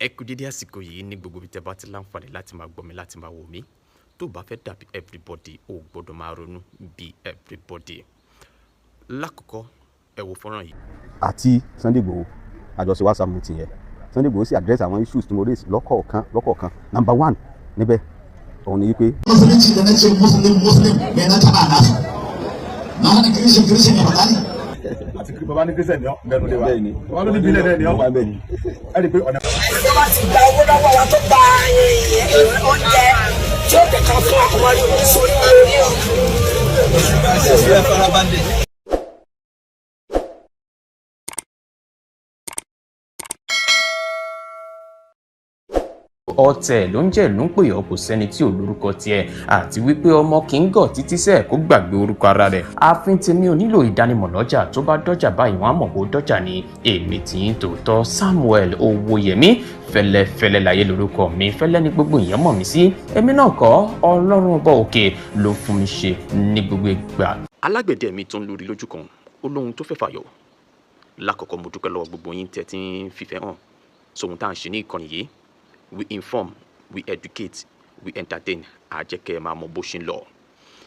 Ẹ kú dédé àsìkò yìí ní gbogbo ibi tẹ́ bá ti láǹfààní láti máa gbọ́ mi, láti máa wò mí. Tó bá fẹ́ dàbí everybody, o gbọ́dọ̀ máa ronú bí everybody. Lákọ̀ọ́kọ́, ẹ wo fọ́nrán yìí. Àti Sunday Igboho, àjọṣe WhatsApp meeting yẹn, Sunday Igboho sì address àwọn issues tí mo raise lọ́kọ̀ọ̀kan lọ́kọ̀ọ̀kan. Number one níbẹ̀ òun ni wípé Musulunci da na ce Muslim, Muslim, me na taɓa nasu? Na hana Christian, Christian ya faɗa ne? Àti bàbá ní Christian ní ọ bẹnu lé wa. Bẹ́ẹ̀ni. Bàbá ló ní bílẹ̀ bẹ́ẹ̀ ni ọ wà bẹ́ẹ̀ ni. Ẹ rí i pé ọ̀nà Tó bá ti gba owó lọ́wọ́ wa, tó gba oúnjẹ tí ó kẹ̀kọ́ fún àwọn sórí orí o. Ọ̀tẹ̀ ló ń jẹ́ ló ń pè ọ́, kò sẹ́ni tí ò lórúkọ tiẹ̀, àti wípé ọmọ kì í gọ̀ títí sẹ́ẹ̀ kó gbàgbé orúkọ ara rẹ̀. Ààfin tèmi ò nílò ìdánimọ̀ lọ́jà, tó bá dọ́jà báyìí, wọ́n á mọ̀ bó dọ́jà ni. Èmi tí ń tòótọ́, Samuel Owóyẹmí Fẹ́lẹ́fẹ́lẹ́ láyé lórúkọ mi. Fẹ́lẹ́ ni gbogbo èèyàn mọ̀ mí sí. Èmi náà kọ́, Ọlọ́run Ọba òkè ló fún mi ṣe ní gbogbo ìgbà. Alágbẹ̀dẹ mi tó ń lórí lójú kan, ó lóhun tó fẹ́ fàyọ. Lákọ̀ọ́kọ́, mo dúpẹ́ lọ́wọ́ gbogbo yín tẹ́ ti ń fìfẹ́ hàn sóhun tá à ń ṣe ní ìkànnì yìí. We inform, we educate, we entertain. Àjẹkẹ́ máa mọ bó ṣe ń lọ.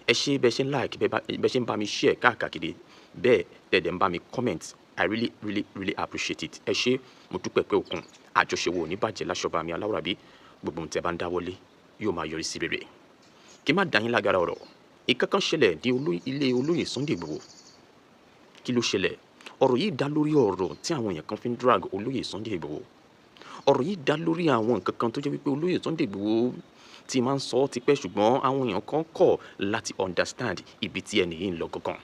Ẹ ṣe bẹ́ẹ̀ ṣe ń like, bẹ́ẹ̀ ṣe ń bá mi share káàkiri, bẹ́ẹ̀ tẹ̀dẹ̀ ń bá mi comment. I really, really, really appreciate it. Ẹ ṣe, mo dúpẹ́ pé òkun àjọṣe wo ò ní bàjẹ́ láṣọba mi aláwòrábí. Gbogbo ohun tẹ́ bá ń dáwọ́lé yóò máa yọrí sí rere. Kí n má dá yín lágara ọ̀rọ̀, ìkankan ṣẹlẹ̀ ní ilé olóyè Sunday Igboho. Kí ló ṣẹlẹ̀? Ọ̀rọ̀ yìí dá lórí ọ̀rọ̀ tí àwọn èèyàn kan fi ń drag olóyè Sunday Igboho. Ọ̀rọ̀ yìí dá lórí àwọn nǹkan kan tó jẹ́ wípé olóyè Sunday Igboho ti máa ń sọ ọ́ tipẹ́, ṣùgbọ́n àwọn èèyàn kan kọ̀ láti understand ibi tí ẹni yìí ń lọ gangan.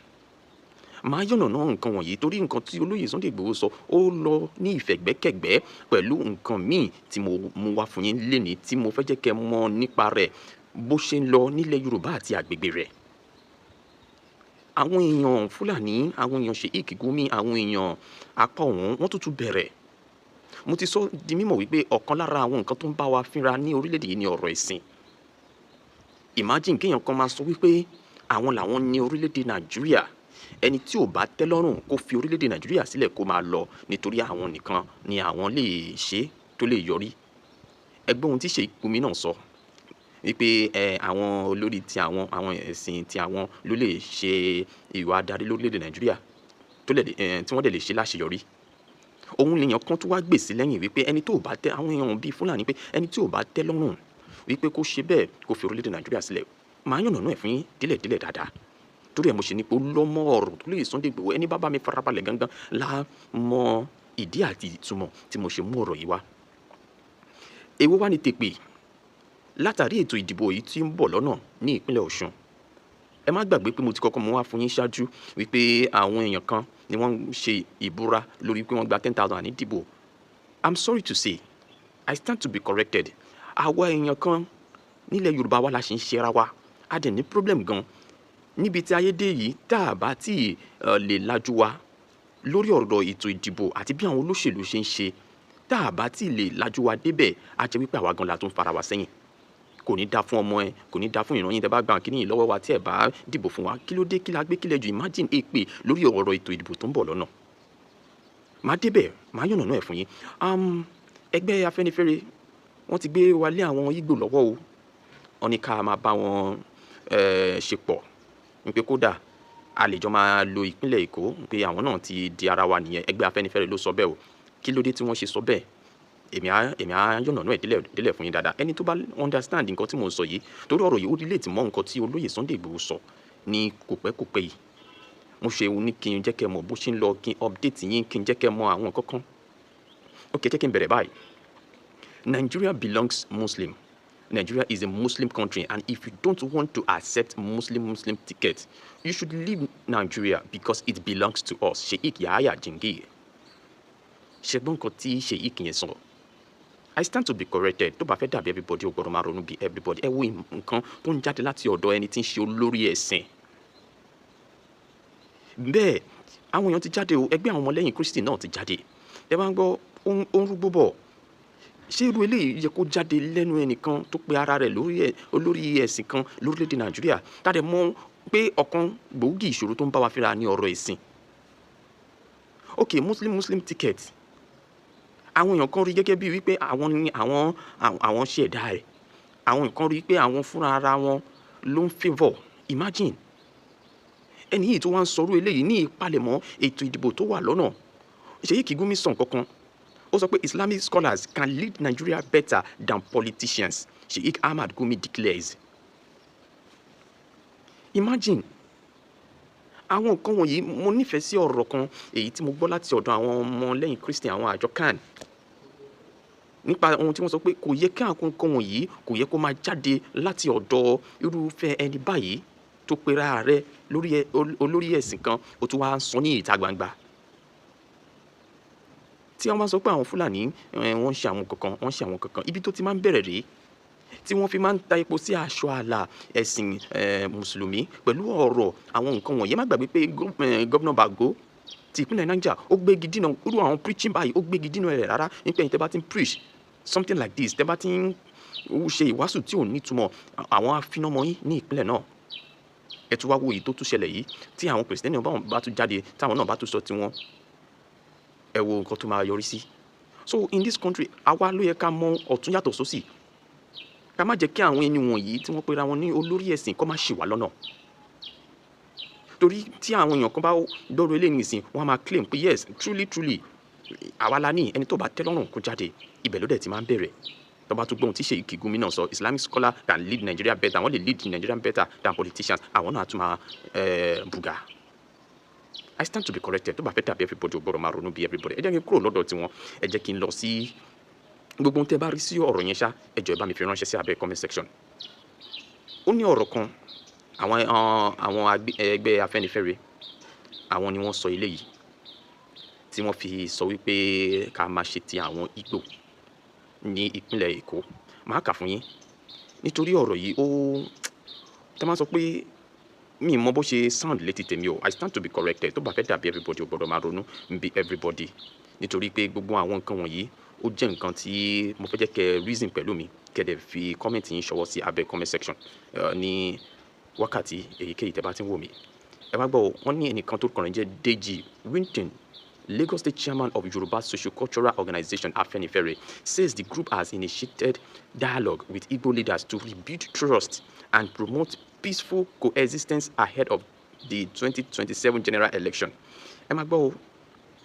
Màá yànnàná nǹkan wọ̀nyí, torí nǹkan tí olóyè Sunday Igboho sọ, ó lọ ní ìfẹ̀gbẹ́kẹ̀gbẹ́ pẹ̀lú nǹkan míì tí mo mú wá fún yín lénìí, tí mo fẹ́ jẹ́ kẹ́ mọ̀ nípa rẹ̀, bó ṣe ń lọ nílẹ̀ Yorùbá àti àgbègbè rẹ̀. Àwọn èèyàn Fúlàní, àwọn èèyàn Sheikh Gumi, àwọn èèyàn apá ọ̀hún, wọ́n tún tún bẹ̀rẹ̀. Mo ti sọ di mímọ̀ wípé ọ̀kan lára àwọn nǹkan tó ń bá wa fínra ní orílẹ̀-èdè yìí ní ọ̀rọ̀ ẹ̀sìn. Imagine kéèyàn kan máa sọ wípé àwọn làwọn ní orílẹ̀-èdè Nàìjíríà, ẹni tí ò bá tẹ́ lọ́rùn kó fi orílẹ̀-èdè Nàìjíríà sílẹ̀, kó máa lọ, nítorí àwọn nìkan ni àwọn lè ṣe tó lè yọrí. Ẹgbẹ́ ohun tí Sheikh Gumi náà sọ wípé ẹ àwọn olórí ti àwọn ẹ̀sìn ti àwọn ló lè ṣe ìwà adarí lórílẹ̀-èdè Nàìjíríà tó lè ẹ tí wọ́n dẹ̀ lè ṣe láṣeyọrí. Òun lèèyàn kan tó wá gbèsè lẹ́yìn wípé ẹni tó bá tẹ́ àwọn èèyàn bíi Fúlàní, pé ẹni tí ò bá tẹ́ lọ́rùn, wípé kó ṣe bẹ́ẹ̀, kó fi orílẹ̀-èdè Nàìjíríà sílẹ̀. Màá yànnàná ẹ̀ fún yín délẹ̀délẹ̀ dáadáa, torí ẹ̀ mo ṣe ní pé ó lọ́mọ ọ̀rọ̀ tó lè Sunday Igboho. Ẹni bá bá mi farabalẹ̀ gangan la mọ ìdí àti ìtumọ̀ tí mo ṣe mú ọ̀rọ̀ yìí wá. Èwo wá ní tèpè látàrí ètò ìdìbò yìí tí ń bọ̀ lọ́nà ní ìpínlẹ̀ Ọ̀ṣun? Ẹ má gbàgbé pé mo ti kọ́kọ́ mú wá fún yín ṣáájú wípé àwọn èèyàn kan ni wọ́n ń ṣe ìbúra lórí pé wọ́n gba 10,000 ní dìbò. I'm sorry to say, I stand to be corrected, àwa èèyàn kan nílẹ̀ Yorùbá wa la ṣe ń ṣera wa. A dẹ̀ ní problem gan níbi tí ayé dé yìí. Tá a bá tí lè lajú wa lórí ọ̀rọ̀ ètò ìdìbò àti bí àwọn olóṣèlú ṣe ń ṣe, tá a bá tí lè lajú wa débẹ̀, á jẹ́ wípé àwa gan la tún fara wa sẹ́yìn. Kò ní dá fún ọmọ ẹ, kò ní dá fún ìran yín tẹ́ bá gba kíní yìí lọ́wọ́ wa, tí ẹ bá dìbò fún wa. Kí ló dé? Kí la gbé kílẹ̀ jù? Imagine, èpè lórí ọ̀rọ̀ ètò ìdìbò tó ń bọ̀ lọ́nà. Màá débẹ̀, màá yànnàná ẹ̀ fún yín. Ẹgbẹ́ Afẹ́nifẹ́re, wọ́n ti gbé wa lé àwọn Ìgbò lọ́wọ́ o. Wọ́n ní ká máa bá wọn ṣe pọ̀, wípé kódà a lè jọ máa lo ìpínlẹ̀ Èkó, pé àwọn náà ti di ara wa nìyẹn. Ẹgbẹ́ Afẹ́nifẹ́re ló sọ bẹ́ẹ̀ o. Kí ló dé tí wọ́n ṣe sọ bẹ́ẹ̀? Èmi á yànnàná ẹ̀ délẹ̀ délẹ̀ fún yín dáadáa. Ẹni tó bá understand nǹkan tí mò ń sọ yìí, torí ọ̀rọ̀ yìí, ó relate mọ́ nǹkan tí olóyè Sunday Igboho sọ ní kòpẹ́kòpẹ́ yìí. Mo ṣe ní kí n jẹ́ kẹ́ mọ̀ bó ṣe ń lọ, kí n update yín, kí n jẹ́ kẹ́ mọ̀ àwọn nǹkan kan. Ok, jẹ́ kí n bẹ̀rẹ̀ báyìí. Nigeria belongs Muslim. Nigeria is a Muslim country, and if you don't want to accept Muslim Muslim ticket, you should leave Nigeria because it belongs to us. Sheikh Yahaya Jingir. Ṣẹgbọ́n nǹkan tí Sheikh yẹn sọ. I stand to be corrected. Tó bá fẹ́ dàbí everybody, o gbọ́dọ̀ máa ronú bí everybody. Ẹ wo nǹkan tó ń jáde láti ọ̀dọ̀ ẹni tí ń ṣe olórí ẹ̀sìn. Bẹ́ẹ̀ àwọn èèyàn ti jáde o. Ẹgbẹ́ àwọn ọmọlẹ́yìn Kristi náà ti jáde. Ẹ bá ń gbọ́, ó ń rúgbó bọ̀. Ṣé irú eléyìí yẹ kó jáde lẹ́nu ẹnìkan tó pe ara rẹ̀ lórí ẹ̀ olórí ẹ̀sìn kan lórílẹ̀‐èdè Nàìjíríà, tá a dẹ̀ mọ̀ pé ọ̀kan gbòógì ìṣòro tó ń bá wa fínra ní ọ̀rọ̀ ẹ̀sìn? Ok, Muslim Muslim ticket. Àwọn èèyàn kan rí gẹ́gẹ́ bíi wípé àwọn ni àwọn ṣẹ̀dá ẹ̀. Àwọn kan rí pé àwọn fúnra ara wọn ló ń favour. Imagine ẹni yìí tó wá ń sọrú eléyìí ní ìpalẹ̀mọ́ ètò ìdìbò tó wà lọ́nà. Sheikh Gumi sọ nǹkan kan. Ó sọ pé Islamic scholars can lead Nigeria better than politicians, Sheikh Ahmad Gumi declares. Imagine àwọn nǹkan wọ̀nyí. Mo nífẹ̀ẹ́ sí ọ̀rọ̀ kan èyí tí mo gbọ́ láti ọ̀dọ̀ àwọn ọmọ lẹ́yìn Kristi, àwọn àjọ CAN, nípa ohun tí wọ́n sọ pé kò yẹ kí àwọn nǹkan wọ̀nyí, kò yẹ kó máa jáde láti ọ̀dọ̀ irúfẹ́ ẹni báyìí tó pera rẹ̀ lórí olórí ẹ̀sìn kan, ó tún wá ń sọ ní ìta gbangba. Tí wọ́n bá sọ pé àwọn Fúlàní, wọ́n ń ṣe àwọn kankan, wọ́n ń ṣe àwọn kankan, ibi tó ti máa ń bẹ̀rẹ̀ rèé tí wọ́n fi máa ń ta epo sí aṣọ ààlà ẹ̀sìn mùsùlùmí pẹ̀lú ọ̀rọ̀ àwọn nǹkan wọ̀nyí. Ẹ má gbàgbé pé Gómìnà Bago ti ìpínlẹ̀ Niger, ó gbégi dínà irú àwọn preaching báyìí. Ó gbégi dínà rẹ̀ rárá nípa ẹ̀yin tẹ́ bá ti ń preach something like this, tẹ́ bá ti ń ṣe ìwàásù tí ò nítumọ̀, àwọn afinamọ́ yín ní ìpínlẹ̀ náà. Ẹ tún wá wo èyí tó tún ṣẹlẹ̀ yìí, tí àwọn Kìrìsìtẹ́nì bá tún jáde, táwọn náà bá tún sọ tiwọn, ẹ wo nǹkan tó máa yọrí sí. So in this country, àwa ló yẹ ká mọ ọ̀tún yàtọ̀ sósì, ká má jẹ́ kí àwọn ẹni wọ̀nyí tí wọ́n pera wọn ní olórí ẹ̀sìn kó má ṣì wá lọ́nà, torí tí àwọn èèyàn kan bá gbọ́rọ̀ eléyìí nìsín, wọ́n á máa claim pé yes, truly truly, àwa la ní. Ẹni tó bá tẹ́ lọ́rùn kó jáde. Ibẹ̀ ló dẹ̀ ti máa ń bẹ̀rẹ̀. Tó bá tún gbóhun tí Sheikh Gumi náà sọ, Islamic scholar can lead Nigeria better, wọ́n lè lead Nigeria better than politicians, àwọn náà tún máa bùgà. I stand to be corrected. Tó bá fẹ́ dàbí everybody, ò gbọ́dọ̀ máa ronú bí everybody. Ẹ jẹ́ kí n kúrò lọ́dọ̀ tiwọn, ẹ jẹ́ kí n lọ sí gbogbo ohun tẹ́ bá rí sí ọ̀rọ̀ yẹn ṣá. Ẹ jọ̀ọ́, ẹ bá mi fi ránṣẹ́ sí abẹ́ comment section. Ó ní ọ̀rọ̀ kan, àwọn ẹgbẹ́ Afẹ́nifẹ́re, àwọn ni wọ́n sọ eléyìí tí wọ́n fi sọ wípé ká máa ṣe ti àwọn Ìgbò ní ìpínlẹ̀ Èkó. Màá kà fún yín nítorí ọ̀rọ̀ yìí, ó tẹ́ máa sọ pé mi mọ bó ṣe sound létí tèmi o. I stand to be corrected. Tó bá fẹ́ dàbí everybody, ò gbọ́dọ̀ máa ronú bí everybody, nítorí pé gbogbo àwọn nǹkan wọ̀nyí, ó jẹ́ nǹkan tí mo fẹ́ jẹ́ kẹ́ reason pẹ̀lú mi, kẹ́ dẹ̀ fi comment yín ṣọwọ́ sí abẹ́ comment section ní wákàtí èyíkéyìí tẹ́ bá ti ń wò mí. Ẹ wá gbọ́ o. Wọ́n ní ẹnìkan tó kọrin jẹ́ Deji Winton, Lagos State Chairman of Yoruba Socio-Cultural Organization Afenifere, says the group has initiated dialogue with Igbo leaders to rebuild trust and promote peaceful coexistence ahead of the 2027 general election. Ẹ máa gbọ́ o.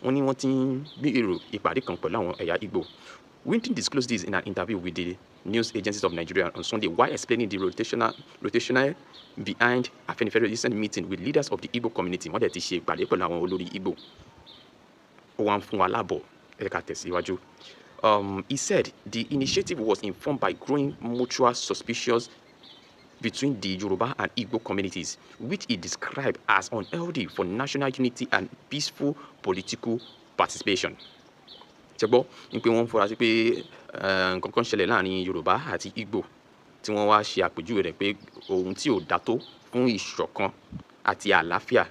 Wọ́n ní wọ́n ti ń gbèrò ìpàdé kan pẹ̀lú àwọn ẹ̀yà Igbo. Winton disclosed this in an interview with the news agencies of Nigeria on Sunday while explaining the rotational behind Afenifere recent meeting with leaders of the Igbo community. Wọ́n dẹ̀ ti ṣe ìpàdé pẹ̀lú àwọn olórí Igbo. Ó wá ń fún wa lábọ̀. Ẹ ká tẹ̀síwájú. He said the initiative was informed by growing mutual suspicions between the Yoruba and Igbo communities, which he described as unhealthy for national unity and peaceful political participation. Ṣe gbọ́ ní pé wọ́n ń fura sí pé nǹkan kan ṣẹlẹ̀ láàrin Yorùbá àti Igbo, tí wọ́n wá ṣe àpèjúwe rẹ̀ pé ohun tí ò dá tó fún ìṣọ̀kan àti àlàáfíà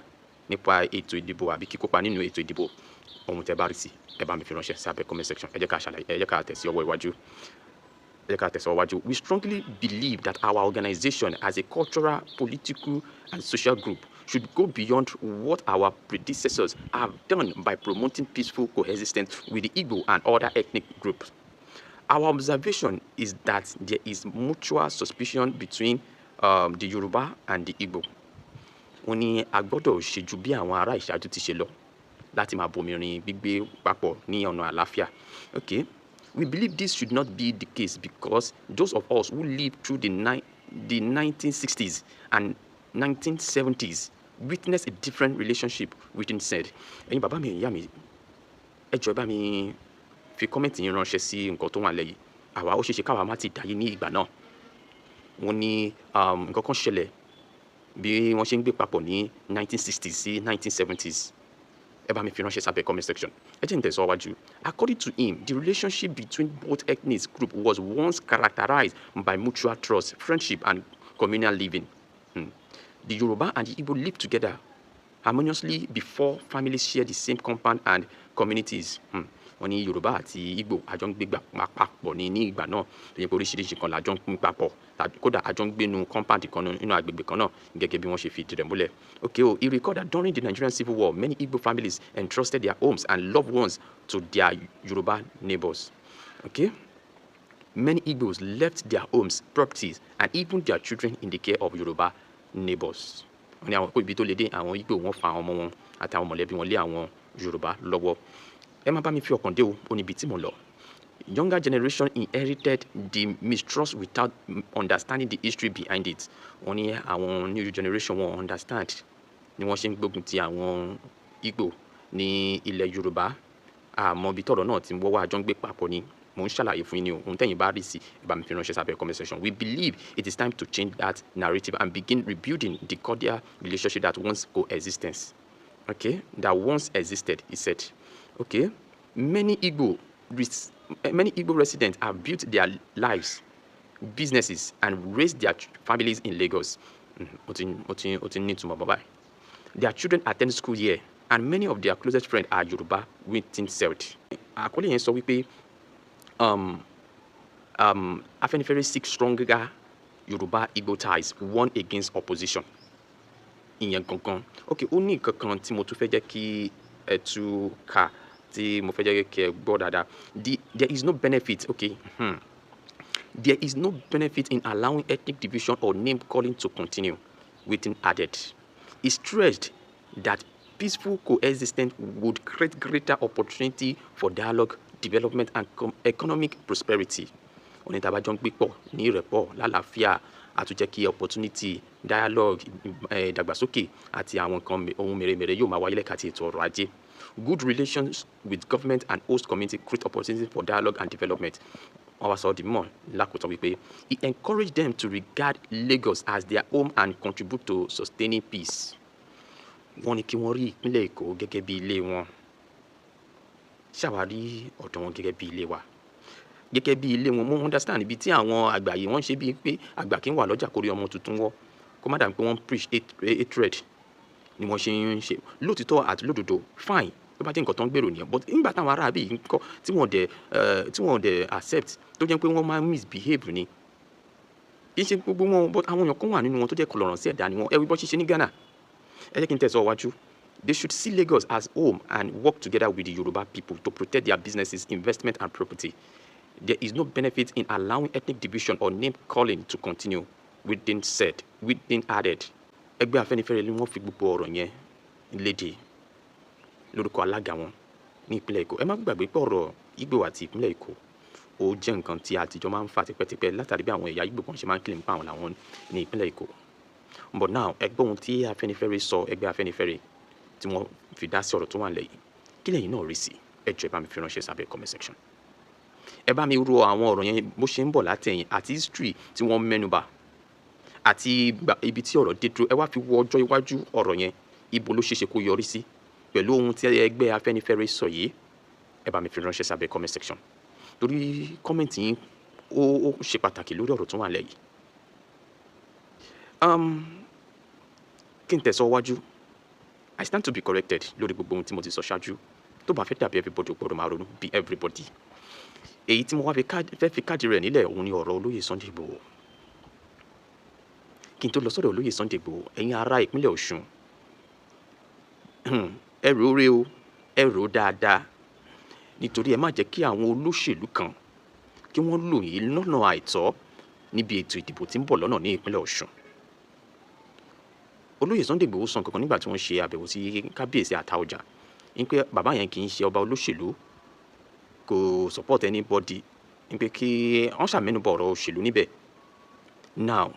nípa ètò ìdìbò àbí kíkópa nínú ètò ìdìbò. Ohun tẹ́ bá rí sí, ẹ bá mi fi ránṣẹ́ sí abẹ́ comment section. Ẹ jẹ́ ká ṣàlàyé, ẹ jẹ́ ká tẹ̀ sí ọwọ́ iwájú, ẹ jẹ́ ká tẹ̀ sí ọwọ́ iwájú. We strongly believe that our organization as a cultural, political and social group should go beyond what our predecessors have done by promoting peaceful coexistence with the Igbo and other ethnic groups. Our observation is that there is mutual suspicion between the Yoruba and the Igbo. Wọ́n ní a gbọ́dọ̀ ṣe ju bí àwọn ará ìṣáájú ti ṣe lọ láti máa bomirin gbígbé papọ̀ ní ọ̀nà àlàáfíà. Okay. We believe this should not be the case because those of us who lived through the 1960s and 1970s witnessed a different relationship, Witten said. Ẹ̀yin bàbá mi, ìyá mi, ẹ jọ̀ọ́, ẹ bá mi fi comment yín ránṣẹ́ sí nǹkan tó wà lẹ́yìn. Àwa ó ṣeéṣe káwa má ti dáyé ní ìgbà náà. Wọ́n ní nǹkan kan ṣẹlẹ̀ bí wọ́n ṣe ń gbé papọ̀ ní 1960s sí 1970s. Ẹ bá mi fi ránṣẹ́ sábẹ́ comment section. Ẹ jẹ́ n tẹ̀síwájú. According to him, the relationship between both ethnic groups was once characterized by mutual trust, friendship and communal living. The Yoruba and the Igbo lived together harmoniously before families share the same compound and communities. Wọ́n ní Yorùbá àti Ìgbò àjọ ń gbé papọ̀ ní ìgbà náà, tó yẹ pé oríṣiríṣi kan làjọ ń pín papọ̀, kódà àjọ ń gbénu compound kan nínú agbègbè kan náà, gẹ́gẹ́ bí wọ́n ṣe fi ìdí rẹ̀ múlẹ̀. Okay o, he recalled that during the Nigerian Civil War, many Igbo families entrusted their homes and loved ones to their Yoruba neighbors. Okay. Many Igbos left their homes, properties, and even their children in the care of Yoruba neighbors. Wọ́n ní àwọn kó ibi tó lè dé, àwọn Igbo wọ́n fa àwọn ọmọ wọn àti àwọn mọ̀lẹ́bí wọn lé àwọn Yorùbá lọ́wọ́. Ẹ má bá mi fi ọkàn dé o, ó níbi tí mo lọ. Younger generation inherited the mistrust without understanding the history behind it. Wọ́n ní àwọn new generation wọn understand ni wọ́n ṣe ń gbógun ti àwọn Igbo ní ilẹ̀ Yorùbá. Àmọ́ ibi tọ́rọ̀ náà ti ń wọ́ wá, àjọ ń gbé papọ̀ ni. Mo ń ṣàlàyé fún yín ní o. Ohun tẹ́yin bá rí sí, ẹ bá mi fi ránṣẹ́ sábẹ́ comment section. We believe it is time to change that narrative and begin rebuilding the cordial relationship that once coexistence. Okay, that once existed, he said. Okay, many Igbo residents have built their lives, businesses, and raised their families in Lagos. Ó ti ní ìtumọ̀ bàbá. Their children attend school here, and many of their closest friends are Yoruba, Whittington said. Àkọlé yẹn sọ wípé Afenifere seek stronger Yoruba Igbo ties, warn against opposition. Ìyẹn gangan. Ok, ó ní nǹkan kan tí mo tún fẹ́ jẹ́ kí ẹ tú kà, tí mo fẹ́ jẹ́ kí ẹ gbọ́ dáadáa. There is no benefit, okay. There is no benefit in allowing ethnic division or name calling to continue, Whittington added. He stressed that peaceful coexistence would create greater opportunity for dialogue, development and economic prosperity. Ó ní tá a bá jọ ń gbé pọ̀ ní ìrẹ́pọ̀ lálàáfíà, á tún jẹ́ kí opportunity, dialogue, ìdàgbàsókè àti àwọn nǹkan ohun mèremère yóò máa wáyé lẹ́ka ti ètò ọrọ̀ ajé. Good relations with government and host community create opportunity for dialogue and development. Wọ́n wá sọ di mímọ̀ lákòótán wípé he encouraged them to regard Lagos as their home and contribute to sustaining peace. Wọ́n ní kí wọ́n rí ìpínlẹ̀ Èkó gẹ́gẹ́ bí ilé wọn. Ṣàwárí ọ̀dọ̀ wọn gẹ́gẹ́ bí ilé wa, gẹ́gẹ́ bí ilé wọn. Mo understand ibi tí àwọn àgbà yìí wọ́n ṣe bíi pé àgbà kí ń wà lọ́jà kórí ọmọ tuntun wọ́, kó má dàbí pé wọ́n preach hatred ni wọ́n ṣe ń ṣe. Lótìtọ́ àti lódodo, fine, tó bá jẹ́ nǹkan tó ń gbèrò nìyẹn, but nígbà táwọn ará bíi ń kọ́ tí wọ́n dẹ̀ accept, tó jẹ́ pé wọ́n máa ń misbehave ni. Kì í ṣe gbogbo wọn, but àwọn èèyàn kan wà nínú wọn tó jẹ́ kọlọ̀rọ̀ sí ẹ̀dá ni wọ́n. Ẹ wí bọ́ ṣiṣẹ́ ní Ghana. Ẹ jẹ́ kí n tẹ̀sán wájú. They should see Lagos as home and work together with the Yoruba people to protect their businesses, investment and property. There is no benefit in allowing ethnic division or name calling to continue, Whittington said. Whittington added. Ẹgbẹ́ Afẹ́nifẹ́re ni wọ́n fi gbogbo ọ̀rọ̀ yẹn léde lórúkọ alága wọn ní ìpínlẹ̀ Èkó. Ẹ má gbàgbé pé ọ̀rọ̀ Ìgbò àti ìpínlẹ̀ Èkó, ó jẹ́ nǹkan tí àtijọ́ máa ń fà tipẹ́tipẹ́, látàrí bí àwọn ẹ̀yà Ìgbò kan ṣe máa ń claim pa àwọn làwọn ní ìpínlẹ̀ Èkó. But now, ẹ gbọ́ ohun tí Afẹ́nifẹ́re sọ, ẹgbẹ́ Afẹ́nifẹ́re, tí wọ́n fi dá sí ọ̀rọ̀ tó wà nílẹ̀ yìí. Kí lẹ̀yin náà rí sí? Ẹ jọ̀ọ́, ẹ bá mi fi ránṣẹ́ sábẹ́ comment section. Ẹ bá mi ro àwọn ọ̀rọ̀ yẹn bó ṣe ń bọ̀ látẹ̀yìn, àti history tí wọ́n mẹ́nuba, àti ibi tí ọ̀rọ̀ dé dúró. Ẹ wá fi wo ọjọ́ iwájú ọ̀rọ̀ yẹn, ibo ló ṣeéṣe kó yọrí sí pẹ̀lú ohun tí ẹgbẹ́ Afẹ́nifẹ́re sọ yìí. Ẹ bá mi fi ránṣẹ́ sábẹ́ comment section, torí comment yín ó ṣe pàtàkì lórí ọ̀rọ̀ tó wà nílẹ̀ yìí. Kí n tẹ̀sọ́ wájú, I stand to be corrected lórí gbogbo ohun tí mo ti sọ ṣáájú. Tó bá fẹ́ dàbí everybody, ó gbọ́dọ̀ máa ronú bí everybody. Èyí tí mo wá fẹ́ fi káàdì rẹ̀ nílẹ̀, òun ni ọ̀rọ̀ olóyè Sunday Igboho. Kí n tó lọ sọ́dọ̀ olóyè Sunday Igboho, ẹ̀yin ará ìpínlẹ̀ Ọ̀ṣun, ẹ rò ó rè o, ẹ rò ó dáadáa, nítorí ẹ má jẹ́ kí àwọn olóṣèlú kan kí wọ́n lò yín lọ́nà àìtọ́ níbi ètò ìdìbò tí ń bọ̀ lọ́nà ní ìpínlẹ̀ Ọ̀ṣun. Olóyè Sunday Igboho sọ nǹkan kan nígbà tí wọ́n ṣe àbẹ̀wò sí kábíyèsí Àtaọjà, ní pé bàbá yẹn kì í ṣe ọba olóṣèlú, kò support anybody, ní pé kí wọ́n ṣàmẹ́nubà ọ̀rọ̀ òṣèlú níbẹ̀. Now,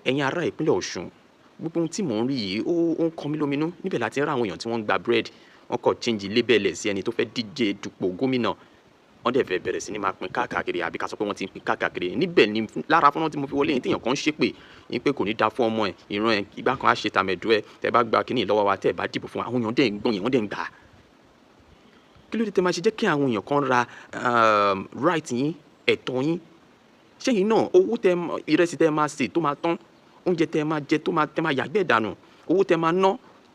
ẹ̀yin ará ìpínlẹ̀ Ọ̀ṣun, gbogbo ohun tí mò ń rí yìí, ó ń kọ mí lóminú. Níbẹ̀ láti rí àwọn èèyàn tí wọ́n ń gba bread, wọ́n kàn change label ẹ̀ sí ẹni tó fẹ́ díje dupò gómìnà, wọ́n dẹ̀ fẹ́ bẹ̀rẹ̀ sí ní máa pín káàkiri, àbí ká sọ pé wọ́n ti ń pín káàkiri. Níbẹ̀ ni lára fọ́nrán tí mo fi wọlé yẹn, téèyàn kan ń ṣépè ní pé kò ní da fún ọmọ ẹ̀, ìran ẹ̀, ìgbà kan á ṣe tàmẹ̀dú ẹ̀, tẹ́ bá gba kínní lọ́wọ́ wa, tẹ́ bá dìbò fún wa. Àwọn èèyàn dẹ̀ ń gbọ́n yẹn, wọ́n dẹ̀ ń gbà á. Kí ló dé tẹ́ máa ṣe jẹ́ kí àwọn èèyàn kan ra right yín, ẹ̀tọ́ yín? Ṣẹ́yìn náà, owó tẹ́, ìrẹsì tẹ́ máa sè tó máa tán, oúnjẹ tẹ́ máa jẹ tó máa tẹ́ máa yàgbẹ́ dànù, owó tẹ́ máa ná,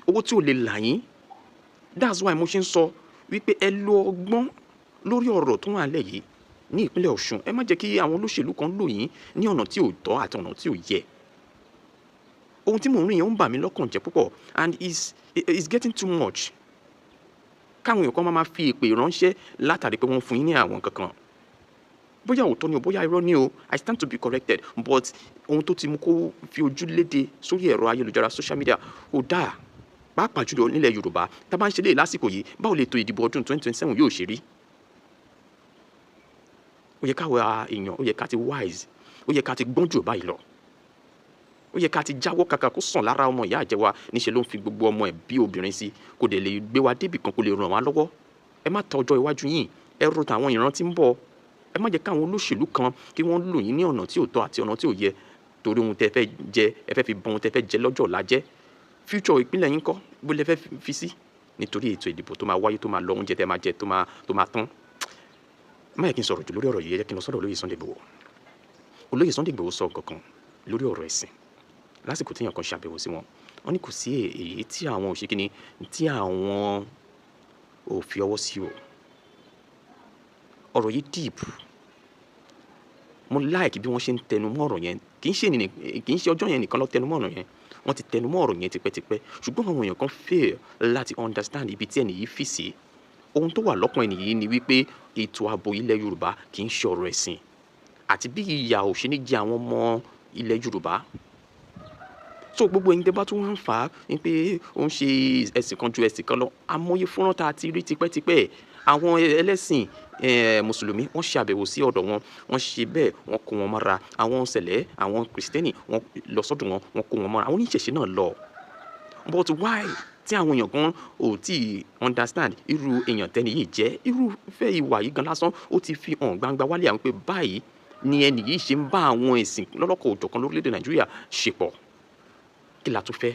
owó tí ò lè là yín. That's why mo ṣe ń sọ wípé ẹ lo ọgbọ́n. Lórí ọ̀rọ̀ tó wà nílẹ̀ yìí ní ìpínlẹ̀ Ọ̀ṣun, ẹ má jẹ́ kí àwọn olóṣèlú kan lò yín ní ọ̀nà tí ò tọ́ àti ọ̀nà tí ò yẹ. Ohun tí mò ń rí yẹn, ó ń bà mí lọ́kàn jẹ́ púpọ̀ and is getting too much. Káwọn èèyàn kan máa fi èpè ránṣẹ́ látàrí pé wọ́n fún yín ní àwọn kankan, bóyá òótọ́ ni o, bóyá irọ́ ni o, I stand to be corrected, but ohun tó ti mú kó fi ojú léde sórí ẹ̀rọ ayélujára, social media, ó dáa, pàápàá jùlọ nílẹ̀ Yorùbá tá a bá ń ṣe léyìí lásìkò yìí. Báwo lè tó ìdìbò ọdún 2027 yóò ṣe rí? Ó yẹ káwa èèyàn, ó yẹ ká ti wise, ó yẹ ká ti gbọ́n jù báyìí lọ, ó yẹ ká ti jáwọ́. Kàkà kó sàn lára ọmọ ìyá àjẹwà, níṣẹ́ ló ń fi gbogbo ọmọ ẹ̀ bí obìnrin sí. Kò dẹ̀ lè gbé wa débì kan, kò lè ràn wá lọ́wọ́. Ẹ má ta ọjọ́ iwájú yín, ẹ ro tàwọn ìran tí ń bọ̀. Ẹ má jẹ́ káwọn olóṣèlú kan kí wọ́n lò yín ní ọ̀nà tí ò tọ́ àti ọ̀nà tí ò yẹ, torí ohun tẹ́ fẹ́ jẹ, ẹ fẹ́ fi bọ́n ohun tẹ́ fẹ́ jẹ lọ́jọ́ ọ̀la jẹ́. Future ìpínlẹ̀ yín kọ́, bó lẹ fẹ́ fi sí? Nítorí ètò ìdìbò tó máa wáyé tó máa lọ, oúnjẹ tẹ́ máa jẹ tó máa tán. Má yẹ kí n sọ̀rọ̀ jù lórí ọ̀rọ̀ yìí. Ẹ jẹ́ kí n lọ sọ́dọ̀ olóyè Sunday Igboho. Olóyè Sunday Igboho sọ kankan lórí ọ̀rọ̀ ẹ̀sìn lásìkò tí èèyàn kan ṣàbẹ̀wò sí wọn. Wọ́n ní kò sí èyí tí àwọn ò ṣe kíni, tí àwọn ò fi ọwọ́ sí o. Ọ̀rọ̀ yìí deep. Mo like bí wọ́n ṣe ń tẹnu mọ́ ọ̀rọ̀ yẹn. Kì í ṣe ọjọ́ yẹn nìkan ló tẹnu mọ́ ọ̀rọ̀ yẹn, wọ́n ti tẹnu mọ́ ọ̀rọ̀ yẹn tipẹ́tipẹ́, ṣùgbọ́n àwọn èèyàn kan fail láti understand ibi tí ẹnì yìí fi sí. Ohun tó wà lọ́kàn ẹnì yìí ni wípé ètò ààbò ilẹ̀ Yorùbá kì í ṣe ọ̀rọ̀ ẹ̀sìn, àti bí ìyà ò ṣe ní jẹ àwọn ọmọ ilẹ̀ Yorùbá. So gbogbo ẹ̀yin tẹ́ bá tún wá ń fà á ní pé ó ń ṣe ẹ̀sìn kan ju ẹ̀sìn kan lọ, amóye fúnrán tá a ti rí tipẹ́tipẹ́. Àwọn ẹlẹ́sìn mùsùlùmí, wọ́n ṣe àbẹ̀wò sí ọ̀dọ̀ wọn, wọ́n ṣe bẹ́ẹ̀, wọ́n kó wọn mọ́ra. Àwọn sẹ̀lẹ̀, àwọn kìrìsìtẹ́nì, wọ́n lọ sọ́dọ̀ wọn, wọ́n kó wọn mọ́ra. Àwọn oníṣẹ̀ṣe náà lọ. But why tí àwọn èèyàn kan ò tí ì understand irú èèyàn tẹ́ni yìí jẹ́? Irúfẹ́ ìwà yìí gan lásán, ó ti fi hàn gbangba wálé àwọn pé báyìí ni ẹni yìí ṣe ń bá àwọn ẹ̀sìn lọ́lọ́kọ̀ òjọ̀kan lórílẹ̀‐èdè Nàìjíríà ṣe pọ̀. Kí la tún fẹ́?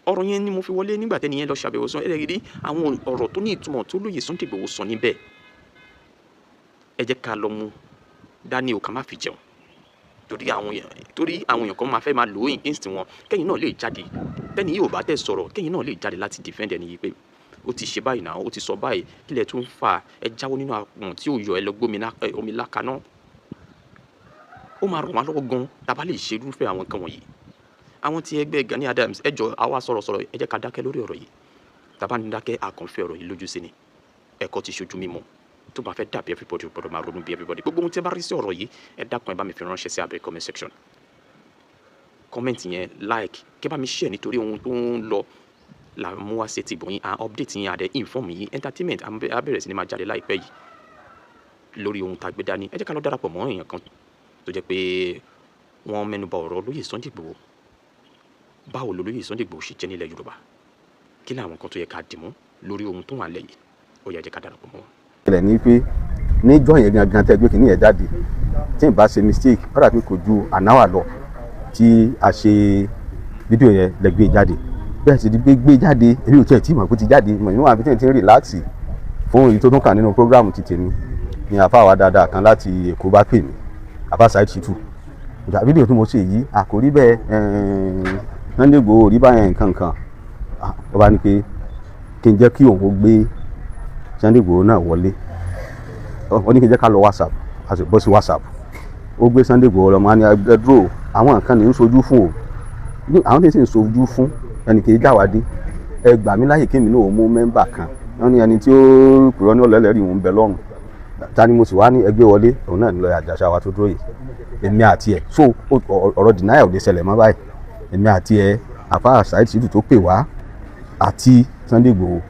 Ọ̀rọ̀ yẹn ni mo fi wọlé nígbà tẹ́ni yẹn lọ ṣàbẹ̀wò sọ. Ẹ rí àwọn ọ̀rọ̀ tó ní ìtumọ̀ tó lóye Sunday Igboho sọ níbẹ̀. Ẹ jẹ́ ká lọ mú dání o, ká má fi jẹun, torí àwọn èèyàn kan máa fẹ́ máa lò ó against wọn. Kẹ́yìn náà lè jáde, tẹ́ni yìí ò bá tẹ̀ sọ̀rọ̀, kẹ́yìn náà lè jáde láti defend ẹni yìí pé ó ti ṣe báyìí náà, ó ti sọ báyìí, kí lẹ̀ tún fà? Ẹ jáwọ́ nínú àpọ̀n tí ò yọ, ẹ lọ gbómi omi lákaná. Ó máa ràn wá lọ́wọ́ gan tá a bá lè ṣe irúfẹ́ àwọn nǹkan wọ̀nyí. Àwọn tí ẹgbẹ́ Gani Adams, ẹ jọ, àwa sọ̀rọ̀sọ̀rọ̀, ẹ jẹ́ ká dákẹ́ lórí ọ̀rọ̀ yìí. Tá a bá ń dákẹ́, àkànfẹ́ ọ̀rọ̀ yìí lójú sí ni. Ẹ̀kọ́ ti ṣojú mímọ́. Tó bá fẹ́ dàbí everybody, gbọ́dọ̀ máa ronú bí everybody. Gbogbo ohun tí ẹ bá rí sí ọ̀rọ̀ yìí, ẹ dákun, ẹ bá mi fi ránṣẹ́ sí abẹ́ comment section. Comment yẹn, like, kẹ́ bá mi share, nítorí ohun tó ń lọ là mú wá sí ti ìgbọ̀nyín, à update yín, àdẹ inform yín. Entertainment á bẹ̀rẹ̀ sí ni máa jáde láìpẹ́ yìí lórí ohun tá a gbé dání. Ẹ jẹ́ ká lọ darapọ̀ mọ́ èèyàn kan tó jẹ́ pé wọ́n mẹ́nuba ọ̀rọ̀ olóyè Sunday Igboho. Báwo lolóyè Sunday Igboho ṣe jẹ́ nílẹ̀ Yorùbá? Kí ni àwọn nǹkan tó yẹ ká dìmú lórí ohun tó wà nílẹ̀ yìí? Ó yẹ, ẹ jẹ́ ká darapọ̀ mọ́ wọn. Ṣẹlẹ̀ ní pé níjọ́ yẹn gangan tẹ́ gbé kìíní yẹn jáde, tí n bá ṣe mistake, kódà pé kò ju an hour lọ tí a ṣe fídíò yẹn lẹ gbé jáde. Bẹ́ẹ̀ sì di gbé gbé jáde, èmi ò tiẹ̀ tí mọ̀ kó ti jáde mọ̀ inú àbí tí n ti ń relax fún èyí tó tún kà nínú program ti tèmi ni àfa wa dáadáa kan láti Èkó bá pè mí, àfa Saheed Shittu. Ìjà fídíò tí mo ṣe yìí, àkórí bẹ́ẹ̀, Sunday Igboho rí báyẹn nǹkan kan. Ó bá ní pé kí n jẹ́ kí òun ó gbé Sunday Igboho náà wọlé. Ó ní kí n jẹ́ ká lọ WhatsApp, a sì bọ́ sí WhatsApp. Ó gbé Sunday Igboho lọ. Máa ní ẹ dúró, àwọn nǹkan ní ń sojú fún o, àwọn tí ń sì ń sojú fún ẹnì kì í jáwádé. Ẹ gbà mí láyè kémi náà ó mú member kan. Wọ́n ní ẹni tí ó kúrọ́ ní ọ̀lẹ́lẹ́rìí òun bẹ lọ́rùn. Ta ni mo sì wá ní ẹgbẹ́ wọlé? Òun náà ní lọ́ọ̀yà àjàṣà wa tó dúró yìí, èmi àti ẹ̀. So ọ̀rọ̀ denial ò lè ṣẹlẹ̀ mọ́ báyìí. Èmi àti ẹ̀, àfa Saheed Shittu tó pè wá àti Sunday Igboho,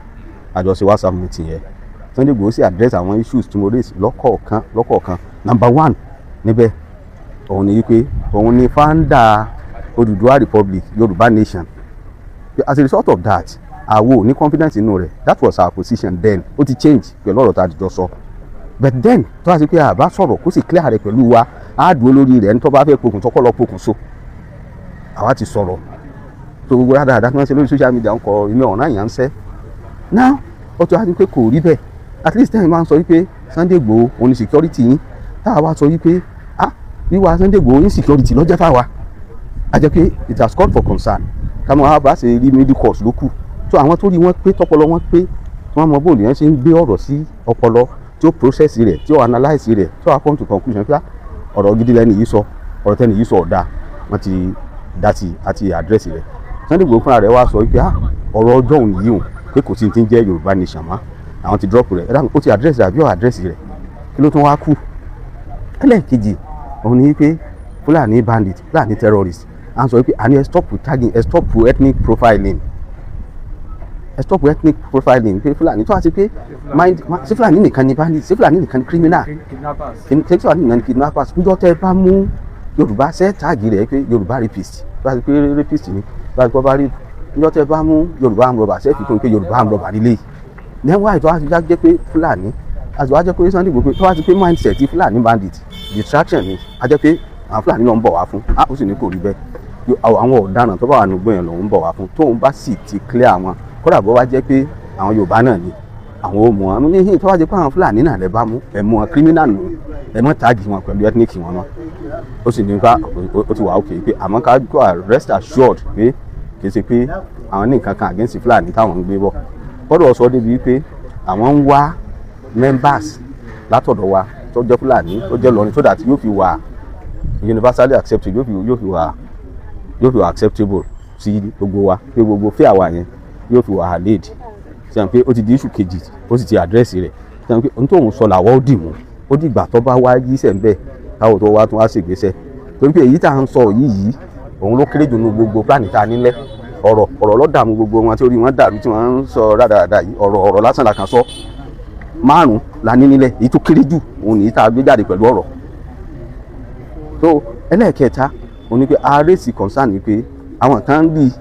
àjọṣe WhatsApp meeting yẹn, Sunday Igboho sì address àwọn issues tí mo raise lọ́kọ̀ọ̀kan lọ́kọ̀ọ̀kan. Number one níbẹ̀, òun ni wípé òun ni founder Odùduwà Republic, Yorùbá Nation. As a result of that, àwo ní confidence inú rẹ̀. That was our position then. Ó ti change pẹ̀lú ọ̀rọ̀ tá a jọ sọ, but then tó bá ṣe pé àbá sọ̀rọ̀ kó sì clear rẹ̀ pẹ̀lú wa, á dúró lórí rẹ̀. Ní tó bá fẹ́ pokùn tó kọ́ lọ pokùn so, àwa ti sọ̀rọ̀ tó gbogbo dáadáa tí wọ́n ṣe lórí social media ń kọ ìmọ̀ ọ̀nà yẹn ń sẹ́ now. Ó ti wá di pé kò rí bẹ́ẹ̀. At least tẹ́yìn máa ń sọ wípé Sunday Igboho òun ni security yín, tá a wá sọ wípé ah, wíwá Sunday Igboho insecurity lọ́jọ́ fáwa, a jẹ́ pé it has called for concern. Ká máa bá ṣe rí middle course ló kù. So àwọn tó rí wọn pé, tọpọlọ wọn pé, Tí wọ́n mọ bóòlù yẹn ṣe ń gbé ọ̀rọ̀ sí ọpọlọ, tí ó process rẹ̀, tí ó analyse rẹ̀, tí ó wá come to conclusion pé ọ̀rọ̀ gidi lẹ́ni yìí sọ, ọ̀rọ̀ tẹ́ni yìí sọ ọ̀dà, wọ́n ti dá sí àti address rẹ̀. Sunday Igboho fúnra rẹ̀ wá sọ wípé ọ̀rọ̀ ọjọ́ òun yìí hùn pé kò sí ti ń jẹ́ Yorùbá nation mọ́, àwọn ti drop rẹ̀. Ẹ dáhùn, ó ti address rẹ̀ àbí ó address rẹ̀? Kí ló tún wá kù? Ẹlẹ́ẹ̀kejì òun ni wípé Fúlàní bandit, Fúlàní terrorist, à ń sọ wípé àní ẹ stop tagging, ẹ stop ethnic profiling, ẹ stop ethnic profiling, pé Fúlàní tó wá sí pé mind ṣé Fúlàní nìkan ni bandit? Ṣé Fúlàní nìkan ni criminal? Ṣé Fúlàní nìkan ni kidnappers? Níjọ́ tẹ́ ẹ bá mú Yorùbá, ṣẹ́ tag rẹ̀ pé Yorùbá rapist? Tó wá sí pé rapist ni, tó wá sí pé ọba rape. Níjọ́ tẹ́ ẹ bá mú Yorùbá armed robber, ṣẹ́ fi kún pé Yorùbá armed robber nílé yìí? Then why tó wá sí jẹ́ pé Fúlàní àti wá jẹ́ pé Sunday Igboho tó wá sí pé mindset ti Fúlàní bandit distraction ni, a jẹ́ pé àwọn Fúlàní náà ń bọ̀ wá fún a. Ó sì ní kò rí bẹ́ẹ̀, àwọn ọ̀daràn tó bá wà nígbó yẹn lòún ń bọ̀ wá fún. Tóun bá sì ti clear wọn, kódà bó wá jẹ́ pé àwọn Yorùbá náà ni, àwọn ò mú wọn ní hìn. Tó wá jẹ́ pé àwọn Fúlàní náà lè bá mú, ẹ̀ mú wọn, criminal nù, ẹ̀ mọ́ tag wọn pẹ̀lú ethnic wọn mọ́. Ó sì ní ká ó ti wà ókè pé àmọ́ ká kó rest assured pé kì í ṣe pé àwọn ní nǹkan kan against Fúlàní táwọn ń gbé bọ̀. Kọ́dọ̀ sọ débi pé àwọn ń wá members látọ̀dọ̀ wa tó jẹ́ Fúlàní, tó jẹ́ lọ́rin, so that yóò fi wà universally accepted, yóò fi wà acceptable sí gbogbo wa, pé gbogbo fẹ́ àwa yẹn yóò fi wà allayed. Sẹ́yìn pé ó ti di issue kejì, ó sì ti address rẹ̀. Sẹ́yìn pé ohun tóun sọ làwọ́ ó dì mú, ó dìgbà tó bá wá yíṣẹ́ ń bẹ̀ káwọ́ tó wá tún wá ṣègbésẹ̀, torí pé èyí tá à ń sọ yìí òun ló kéré jù nínú gbogbo plan tá a nílẹ̀. Ọ̀rọ̀ ọ̀rọ̀ ló dààmú gbogbo wọn tí orí wọn dàrú, tí wọ́n ń sọ rádaràda yìí. Ọ̀rọ̀ ọ̀rọ̀ lásán la kàn sọ. Márùn la ní nílẹ̀, èyí tó kéré jù òun nìyí tá a gbé jáde pẹ̀lú ọ̀rọ̀ tó. Ẹlẹ́ẹ̀kẹta òun ni pé a raise concern ni pé àwọn kan ń rí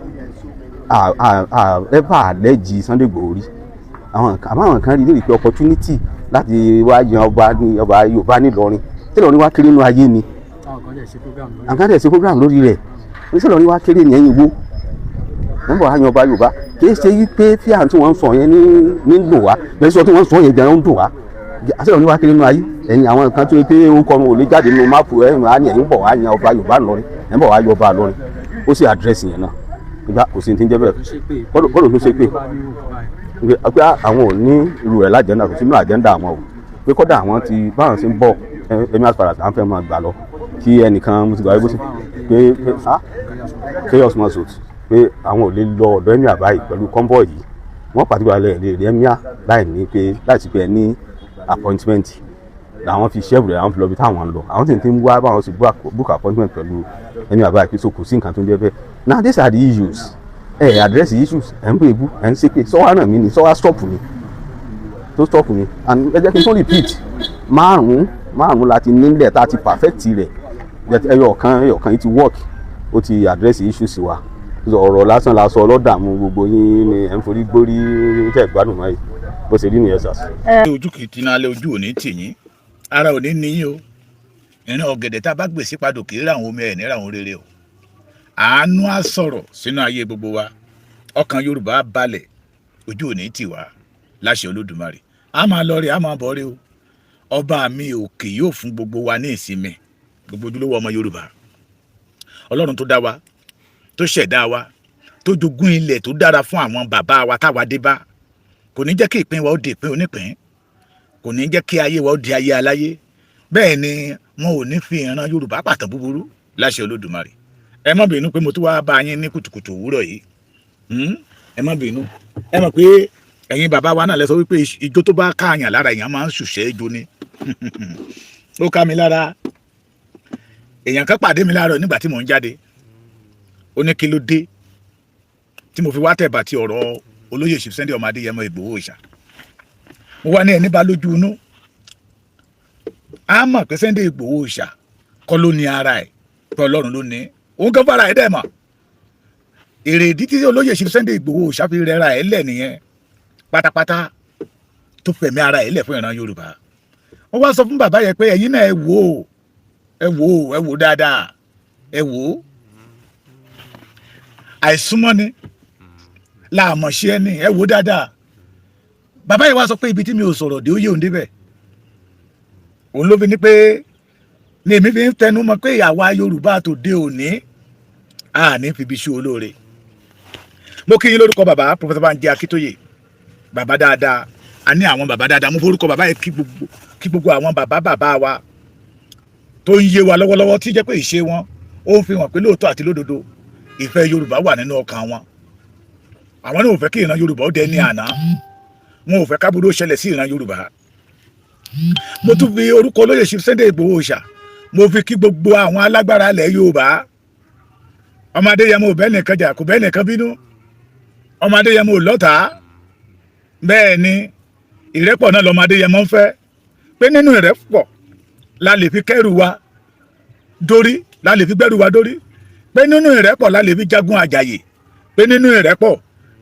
ever allege Sunday Igboho rí àwọn kan, àmọ́ àwọn kan rí lórí pé opportunity láti wá yan ọba ní ọba Yorùbá nílọrin, tí Ìlọrin wá kéré nínú ayé ni. Àwọn kan dẹ̀ ṣe program lórí rẹ̀ ní tí Ìlọrin wá kéré ní ẹ̀yìn wo wọ́n bọ̀ wá yan ọba Yorùbá. Kì í ṣe wípé fíà tí wọ́n ń sọ yẹn ní dùn wá bẹ́ẹ̀, sọ tí wọ́n ń sọ yẹn gan ń dùn wá. Àti Ìlọrin wá kéré nínú ayé ẹ̀yìn àwọn kan tó yẹ pé ó kọ́ ò lè jáde nínú map ẹ̀yìn á ní ẹ̀yìn bọ̀ wá yan ọba Yorùbá ńlọrin, ẹ̀yìn bọ̀ wá yọ ọba lọrin. Ó sì address yẹn náà nígbà kò sí ní ti ń jẹ́ bẹ́ẹ̀. Kọ́dọ̀ tó ṣe pé pé àwọn ò ní irú rẹ̀ l'agenda, kò sínú agenda àwọn o, pé kọ́dà àwọn ti báwọn ṣe ń bọ̀ ẹ̀mí as far as à ń fẹ́ máa gbà lọ kí ẹnìkan mo ti gbà wípé pé chaos must pé àwọn ò lè lọ ọ̀dọ̀ emir báyìí pẹ̀lú convoy yìí. Wọ́n pàtíkùlà lè rí emir láì ní pé láì sí pé ẹ ní appointment. Làwọn fi ṣẹ́ẹ̀bù rẹ̀, àwọn fi lọ bí táwọn ń lọ. Àwọn sì ti ń wá báwọn sì book appointment pẹ̀lú emir báyìí, pé so kò sí nǹkan tó ń jẹ́ bẹ́ẹ̀. Now these are the issues. Ẹ address the issues, ẹ ń bú ebú, ẹ ń ṣépè, sọ́wọ́ náà mi ni sọ́wọ́ stop ni tó stop ni. And ẹ jẹ́ kí n tó repeat, márùn-ún márùn-ún la ti nílẹ̀ tá a ti perfect rẹ̀. Ẹyọ kan yìí ti work, ó ti address issues wa. Ọ̀rọ̀ lásán la sọ ọlọ́dààmú gbogbo yín ni ẹ̀ ń forí gbórí tẹ̀ gbádùn mọ́ yìí. Bó ṣe rí nìyẹn sà. Ojú kìí tí náà lé, ojú ò ní tì yín, ara ò ní ní yín o. Ìrìn ọ̀gẹ̀dẹ̀ tá a bá gbèsè padò kì í ra àwọn omi ẹ̀ ní ra àwọn rere o. Àánú á sọ̀rọ̀ sínú ayé gbogbo wa, ọkàn Yorùbá á balẹ̀, ojú ò ní tì wá láṣẹ Olódùmarè. A máa lọ rí, a máa bọ̀ rí o. Ọba mi òkè yóò fún gbogbo wa ní ìsinmi, gbogbo ojúlówó ọmọ Yorùbá. Ọlọ́run tó dá wa, tó ṣẹ̀dá wa, tó jogún ilẹ̀ tó dára fún àwọn bàbá wa táwa dé bá, kò ní jẹ́ kí ìpín wa ó di ìpín onípín, kò ní jẹ́ kí ayé wa ó di ayé aláyé. Bẹ́ẹ̀ ni wọn ò ní fi ìran Yorùbá pàtàn búburú láṣẹ Olódùmarè. Ẹ má bínú pé mo tún wá bá yín ní kùtùkùtù òwúrọ̀ yìí. Ẹ má bínú. Ẹ mọ̀ pé ẹ̀yin bàbá wa náà lẹ sọ wípé ijó tó bá káàyàn lára, èèyàn máa ń ṣùṣẹ́ ijó ni. Ó ká mi lára. Èèyàn kan pàdé mi láàárọ̀ nígbà tí mò ń jáde, ó ní kí ló dé tí mo fi wá tẹ̀bà tí ọ̀rọ̀ olóyè Chief Sunday ọmọ Adéyẹmọ Ìgbòho Òòṣà. Mo wá ní ẹni bá lójú inú á mọ̀ pé Sunday Ìgbòho Òòṣà kọ́ ló ní ara ẹ̀, pé Ọlọ́run ló ní òun kan fara ẹ̀ dẹ̀ mọ̀. Èrèdí tí olóyè Chief Sunday Ìgbòho Òòṣà fi rẹra ẹ̀ lẹ̀ nìyẹn pátápátá, tó fẹ̀mí ara ẹ̀ lẹ̀ fún ìran Yorùbá. Wọ́n wá sọ fún bàbá yẹn pé ẹ̀yin náà ẹ wò ó, ẹ wò ó, ẹ wò ó dáadáa, ẹ wò ó. Àìsúnmọ́ ni láàmọ̀ṣẹ́ ẹni, ẹ wò ó dáadáa. Bàbá yìí wá sọ pé ibi tí mi ò sọ̀rọ̀ dé, ó yé òun débẹ̀. Òun ló fi ní pé ní èmi fi ń tẹnu mọ́ pé àwa Yorùbá tòde òní a ní fi ibi ṣú olóore. Mo kí yín lórúkọ bàbá Professor Banji Akíntóyè. Bàbá dáadáa, a ní àwọn bàbá dáadáa. Mo forúkọ bàbá yìí kí gbogbo àwọn bàbá bàbá wa tó ń yé wa lọ́wọ́lọ́wọ́, tí jẹ́ pé ìṣe wọn ó ń fi hàn pé lóòótọ́ àti lódodo, ìfẹ́ Yorùbá wà nínú ọkàn wọn. Àwọn náà ò fẹ́ kí ìran Yorùbá ó dẹni àná, wọn ò fẹ́ kábúrò ṣẹlẹ̀ sí ìran Yorùbá. Mo tún fi orúkọ olóyè Chief Sunday Igboho Òòṣà, mo fi kí gbogbo àwọn alágbára ilẹ̀ Yorùbá. Ọmọ Adéyẹmọ ò bẹ́ẹ̀ nìkan jà, kò bẹ́ẹ̀ nìkan bínú. Ọmọ Adéyẹmọ ò lọ́tàá. Bẹ́ẹ̀ ni, ìrẹ́pọ̀ náà lọ́mọ Adéyẹmọ ń fẹ́, pé nínú ìrẹ́pọ̀ la lè fi kẹ́rù wa dórí, la lè fi gbẹ́rù wa dórí, pé nínú ìrẹ́pọ̀ la lè fi jagun àjàyè, pé nínú ìrẹ́pọ̀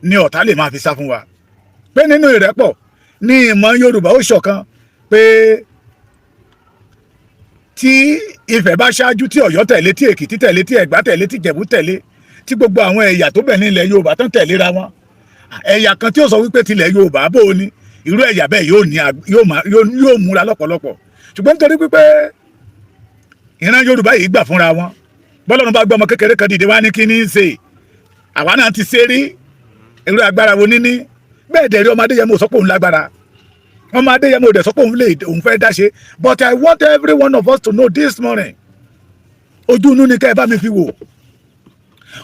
ni ọ̀tá lè máa fi sá fún wa, pé nínú ìrẹ́pọ̀ ní ìmọ̀ Yorùbá ó ṣọ̀kan, pé tí Ifẹ̀ bá ṣáájú, tí Ọ̀yọ́ tẹ̀lé, tí Èkìtì tẹ̀lé, tí Ẹ̀gbá tẹ̀lé, tí Ìjẹ̀bú tẹ̀lé, tí gbogbo àwọn ẹ̀yà tó bẹ̀ ní ilẹ̀ Yorùbá tán tẹ̀léra wọn, ẹ̀yà kan tí ó sọ wípé tilẹ̀ Yorùbá bó o ní, irú ẹ̀yà bẹ́ẹ̀ yóò ní yóò múra lọ́pọ̀lọpọ̀. Ṣùgbọ́n nítorí pípé ìran Yorùbá yìí gbà fúnra wọn, bọ́lọ́run bá gbọ́ ọmọ kékeré kan dìde wá ní kí ní í ṣe, àwa náà ti ṣe rí. Irú agbára wo níní bẹ́ẹ̀ dẹ̀ rí? Ọmọ Adéyẹmọ sọ pé òun lágbára, ọmọ Adéyẹmọ ò dẹ̀ sọ pé òun lè òun fẹ́ dá ṣe. But I want every one of us to know this morning, ojú inú ni ká ẹ bá mi fi wò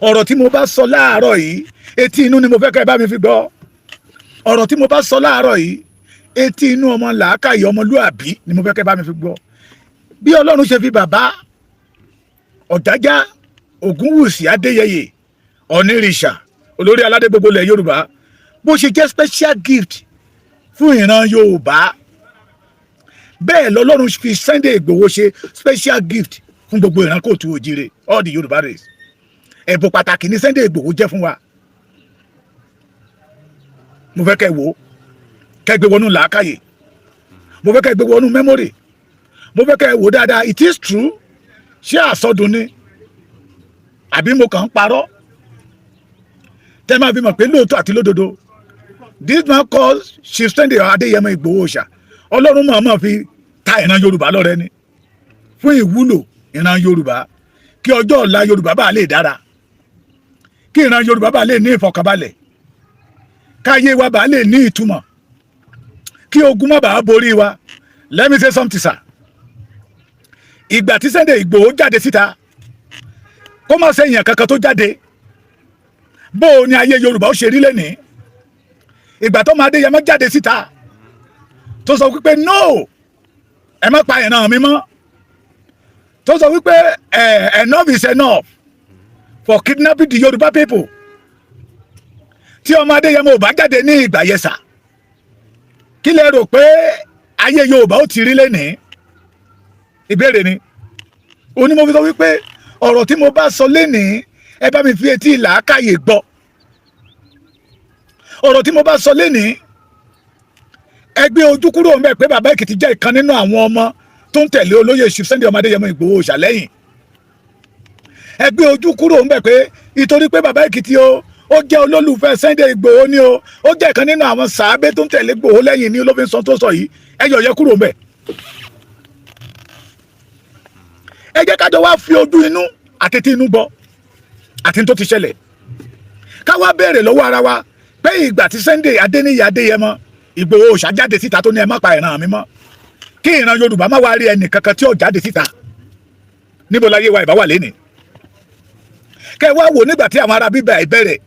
ọ̀rọ̀ tí mo bá sọ láàárọ̀ yìí. Etí inú ni mo fẹ́ ká ẹ bá mi fi gbọ́ ọ̀rọ̀ tí mo bá sọ láàárọ̀ yìí. Etí inú ọmọ làákàyè, ọmọlúàbí ni mo fẹ́ ká ẹ bá mi fi gbọ́. Bí Ọlọ́run ṣe fi bàbá Ọ̀jájá Ògúnwùsì Adéyẹyè Ọ̀nìrìṣà, olórí aládé gbogbo ilẹ̀ Yorùbá, bó ṣe jẹ́ special gift fún ìran Yorùbá, bẹ́ẹ̀ lọ́lọ́run fi Sunday Ìgbòho ṣe special gift fún gbogbo ìran káàárọ̀ oòjíire, all the Yorùbá race. Ẹ̀bùn pàtàkì ní Sunday Ìgbòho jẹ́ fún wa. Mo fẹ́ kẹ́ wò ó, kẹ́ gbé wọnú làákàyè. Mo fẹ́ kẹ́ gbé wọnú memory. Mo fẹ́ kẹ́ wò ó dáadáa. It is true. Ṣé àsọdùn ni àbí mo kàn ń parọ́? Tẹ́ máa fi mọ̀ pé lóòótọ́ àti lódodo, this man called Chief Sunday Adéyẹmọ Ìgbòho Òòṣà, Ọlọ́run mọ̀ọ́mọ̀ fi ta ìran Yorùbá lọ́rẹ ni fún ìwúlò ìran Yorùbá, kí ọjọ́ ọ̀la Yorùbá bá lè dára, kí ìran Yorùbá bá lè ní ìfọ̀kànbalẹ̀, káyé wa bá lè ní ìtumọ̀, kí ogun má bàa borí wa. Let me say something, sir. Ìgbà tí Sunday Ìgbòho jáde síta, kó má sẹ́yìn kankan tó jáde, bó o ní ayé Yorùbá ó ṣe rí lẹ́nìí? Ìgbà tó máa Adéyẹmọ jáde síta, tó sọ wípé no, ẹ má pa ìran mi mọ́, tó sọ wípé enough is enough for kidnapping the Yorùbá people, tí ọmọ Adéyẹmọ ò bá jáde ní ìgbà yẹn sà, kí lẹ rò pé ayé Yorùbá ó ti rí lẹ́nìí? Ìbéèrè ni. Òní mo fi sọ wípé ọ̀rọ̀ tí mo bá sọ lénìí, ẹ bá mi fi etí làákàyè gbọ́. Ọ̀rọ̀ tí mo bá sọ lénìí, ẹ gbé ojú kúrò ń bẹ̀ pé bàbá Èkìtì jẹ́ ìkan nínú àwọn ọmọ tó ń tẹ̀lé olóyè Chief Sunday ọmọ Adéyẹmọ Ìgbòho Òòṣà lẹ́yìn. Ẹ gbé ojú kúrò ń bẹ̀ pé ìtorí pé bàbá Èkìtì o, ó jẹ́ olólùfẹ́ Sunday Ìgbòho ni o, ó jẹ́ ìkan nínú àwọn sàábé tó ń tẹ̀lé Ìgbòho lẹ́yìn ní olófin sọ tó sọ yìí. Ẹ yọ̀ yẹ kúrò ń bẹ̀. Ẹ jẹ́ kájọ wá fi ojú inú àti tí inú gbọ́ àti tó ti ṣẹlẹ̀, ká wá béèrè lọ́wọ́ ara wa pé ìgbà tí Sunday Adéníyì Adéyẹmọ Ìgbòho Òòṣà jáde síta tó ní ẹ má pa ìran mi mọ́, kí ìran Yorùbá má wá rí ẹnì kankan tí ó jáde síta, níbo láyé wa ìbá wà lẹ́nìí? Kẹ́ ẹ wá wò nígbà tí àwọn ará bíbẹ̀ ìbẹ̀rẹ̀,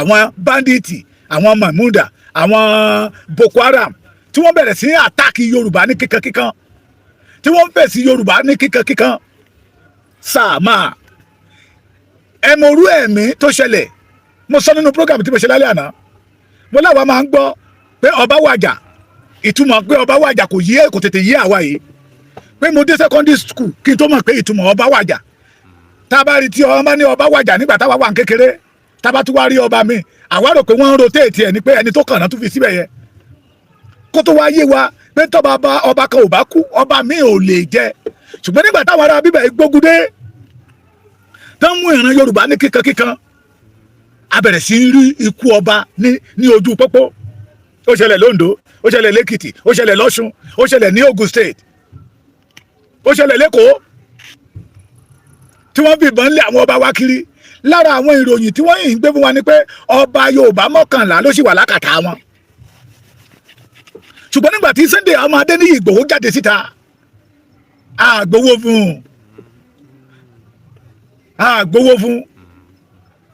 àwọn bandits, àwọn Mahmuda, àwọn Boko Haram, tí wọ́n bẹ̀rẹ̀ sí attack Yorùbá ní kíkankíkan, tí wọ́n ń fèsì Yorùbá ní kíkankíkan sáà máa ẹ mọ orú ẹ̀mí tó ṣẹlẹ̀. Mo sọ nínú program tí mo ṣe lálẹ́ àná, mo láwa máa ń gbọ́ pé ọba wàjà. Ìtumọ̀ pé ọba wàjà kò yé, kò tètè yé àwa yìí, pé mo dé secondary school kí n tó mọ̀ pé ìtumọ̀ ọba wàjà. Tá a bá rí tí ọba ní ọba wàjà nígbà táwa wà ní kékeré, tá a bá tún wá rí ọba mi, àwa rò pé wọ́n ń rotate ẹ̀ ni, pé ẹni tó kàn náà tún fi síbẹ̀ yẹ. Kó tó wá yé wa pé tọ́ba ọba kan ò bá kú, ọba mi ò lè jẹ. Ṣùgbọ́n nígbà táwọn ará bíbẹ̀ gbógun dé, tán mú ìran Yorùbá ní kíkankíkan, a bẹ̀rẹ̀ sí í rí ikú ọba ní ojú pópó. Ó ṣẹlẹ̀ lóńdó, ó ṣẹlẹ̀ lẹ́kìtì, ó ṣẹlẹ̀ lọ́ṣun, ó ṣẹlẹ̀ ní Ògùn State, ó ṣẹlẹ̀ lẹ́kọ̀ọ́, tí wọ́n fi ìbọn lé àwọn ọba wa kiri. Lára àwọn ìròyìn tí wọ́n yìí ń gbé fún wa ni pé ọba Yorùbá 11 ló sì wà lákàtà wọn. Ṣùgbọ́n nígbà tí Sunday ọmọ Adéníyì Ìgbòho jáde síta, àgbowó fún àgbowó fún.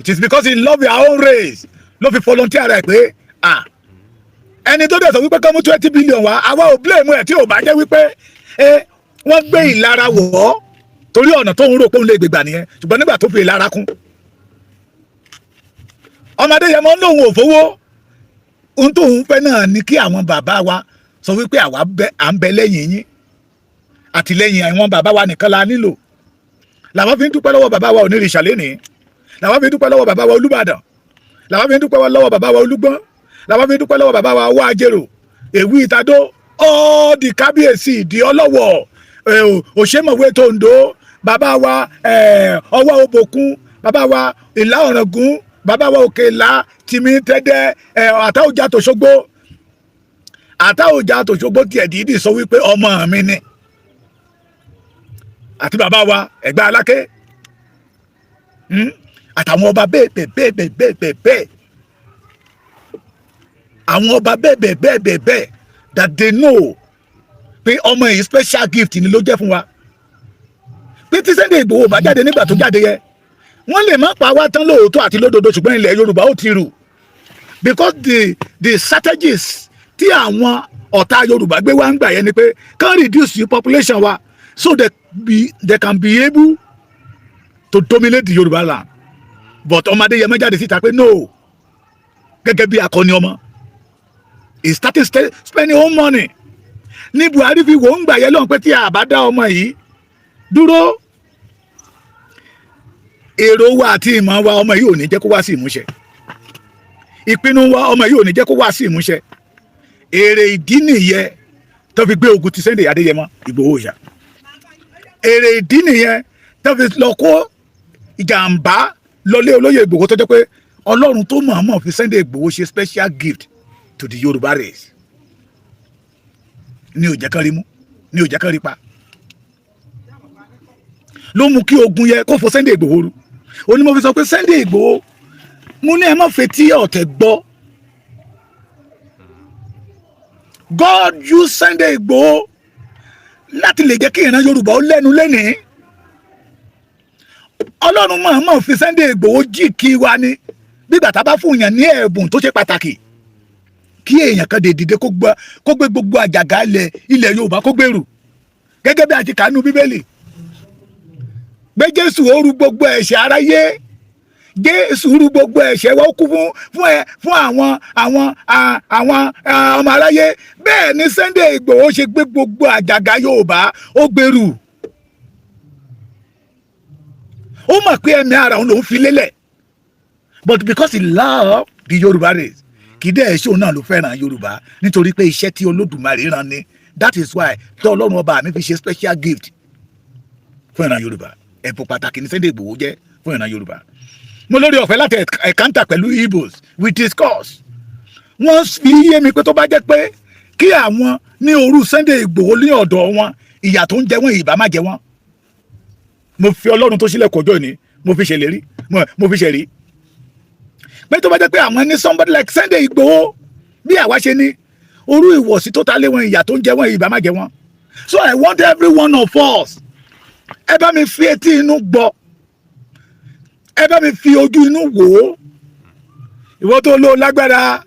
It is because he love your own race ló fi volunteer rẹ̀ pé, ah, ẹni tó dẹ̀ sọ wípé kọ́ mú 20 billion wá, àwa ò blame ẹ̀. Tí ò bá jẹ́ wípé ẹ wọ́n gbé ìlara wọ̀ ọ́, torí ọ̀nà tó ń rò pé òun lè gbègbà nìyẹn. Ṣùgbọ́n nígbà tó fi ìlara kún, ọmọdé yẹn mọ́ lóun ò fowó. Ohun tóun fẹ́ náà ni kí àwọn bàbá wa sọ wípé àwa à ń bẹ lẹ́yìn yín. Àtìlẹ́yìn àwọn bàbá wa nìkan la nílò. Làwọn fi ń dúpẹ́ lọ́wọ́ bàbá wa Onírìṣà lénìí, làwọn fi ń dúpẹ́ lọ́wọ́ bàbá wa Olúbàdàn, làwọn fi ń dúpẹ́ lọ́wọ́ bàbá wa Olúgbọ́n, làwọn fi ń dúpẹ́ lọ́wọ́ bàbá wa Ọwọ́ Ajérò, Èwí Ìtàdó, all the kábíyèsí, ìdí ọlọ́wọ̀, Òṣèmọ̀wé Tòǹdó, bàbá wa Ọwọ́ Òbòkun, bàbá wa Ìlà Ọ̀ràngún, bàbá wa Òkè Ìlà, Tìmí Tẹ́dẹ́, Àtàwùjá Tòṣogbo. Àtàwùjá Tòṣogbo tiẹ̀ dídì sọ wípé ọmọ mi ni, àti bàbá wa Ẹ̀gbá Aláké, Àtàwọn ọba bẹ́ẹ̀ bẹ́ẹ̀ bẹ́ẹ̀ bẹ́ẹ̀ bẹ́ẹ̀ bẹ́ẹ̀, àwọn ọba bẹ́ẹ̀ bẹ́ẹ̀ bẹ́ẹ̀ bẹ́ẹ̀ bẹ́ẹ̀, that they know pé ọmọ yìí, special gift ni ló jẹ́ fún wa, pé tí Sunday Igboho bá jáde nígbà tó jáde yẹ, wọ́n lè má pa wá tán lóòótọ́ àti lódodo, ṣùgbọ́n ilẹ̀ Yorùbá ó ti rù, because the strategies tí àwọn ọ̀tá Yorùbá gbé wá ń gbà yẹn ni pé kàn reduce the population wa so they can be able to dominate the Yorùbá land. But ọmọdé yẹn jáde síta pé no, gẹ́gẹ́ bí akọni ọmọ, he started spending own money. Ní Buhari fi wò ń gbà yẹn lọ́hùn pé tí a bá dá ọmọ yìí dúró, èrò wa àti ìmọ̀ wa, ọmọ yìí ò ní jẹ́ kó wá sí ìmúṣẹ. Ìpinnu wa, ọmọ yìí ò ní jẹ́ kó wá sí ìmúṣẹ. Èrè ìdí nìyẹn tó fi gbé ogun ti Sunday Adéyẹmọ Ìgbòho Òòṣà. Èrè ìdí nìyẹn tó fi lọ kó ìjàmbá lọlé olóyè Ìgbòho, tó jẹ́ pé Ọlọ́run tó mọ̀ọ́mọ̀ fi Sunday Ìgbòho ṣe special gift to the Yorùbá race ní ò jẹ́ kán rí mú, ní ò jẹ́ kán rí pa, ló mú kí ogun yẹ kó fo Sunday Ìgbòho rú. Ó ní mo fi sọ pé Sunday Ìgbòho, mo ní ẹ má fetí ọ̀tẹ̀ gbọ́. God use Sunday Ìgbòho láti lè jẹ́ kí ìran Yorùbá ó lẹ́nu lẹ́nìí. Ọlọ́run mọ̀ọ́mọ̀ fi Sunday Ìgbòho jí kí wa ni, bí tá a bá fún yàn ní ẹ̀bùn tó ṣe pàtàkì, kí èèyàn kan dè dìde kó gbé gbogbo àjàgà ilẹ̀ Yorùbá, kó gbèrú, gẹ́gẹ́ bí a ti kà nínú Bíbélì pé Jésù ó rú gbogbo ẹ̀ṣẹ̀ aráyé. Jésù rú gbogbo ẹ̀ṣẹ̀ wa, ó kú fún ẹ, fún àwọn ọmọ aráyé. Bẹ́ẹ̀ ni Sunday Ìgbòho ṣe gbé gbogbo àjàgà Yorùbá, ó gbèrú. Ó mọ̀ pé ẹ̀mí ara òun lòún fi lélẹ̀, but because he love the Yorùbá race, kì í dẹ́ ẹ̀ṣọ́ náà ló fẹ́ràn Yorùbá, nítorí pé iṣẹ́ tí Olódùmarè rán ni. That is why tí Ọlọ́run ọba mi fi ṣe special gift fún ìran Yorùbá. Ẹ̀bùn pàtàkì ní Sunday Ìgbòho jẹ́ fún ìran Yorùbá. Mo lórí ọ̀fẹ́ láti encounter pẹ̀lú Igbos, we discuss. Wọ́n fi yé mi pé tó bá jẹ́ pé kí àwọn ní òru Sunday Ìgbòho ní ọ̀dọ̀ wọn, ìyà tó ń jẹ wọ́n ìbá má jẹ wọ́n. Mo fi Ọlọ́run tó sílẹ̀ kọjọ́ ni mo fi ṣèlérí, mo fi ṣèlérí pé tó bá jẹ́ pé àwọn ní somebody like Sunday Ìgbòho bí àwa ṣe ní orú ìwọ̀sí tó ta lé wọn, ìyà tó ń jẹ wọ́n ìbá má jẹ wọ́n. So I want every one of us, ẹ bá mi fi etí inú gbọ́, ẹ bá mi fi ojú inú wò ó. Ìwọ tó lò lágbára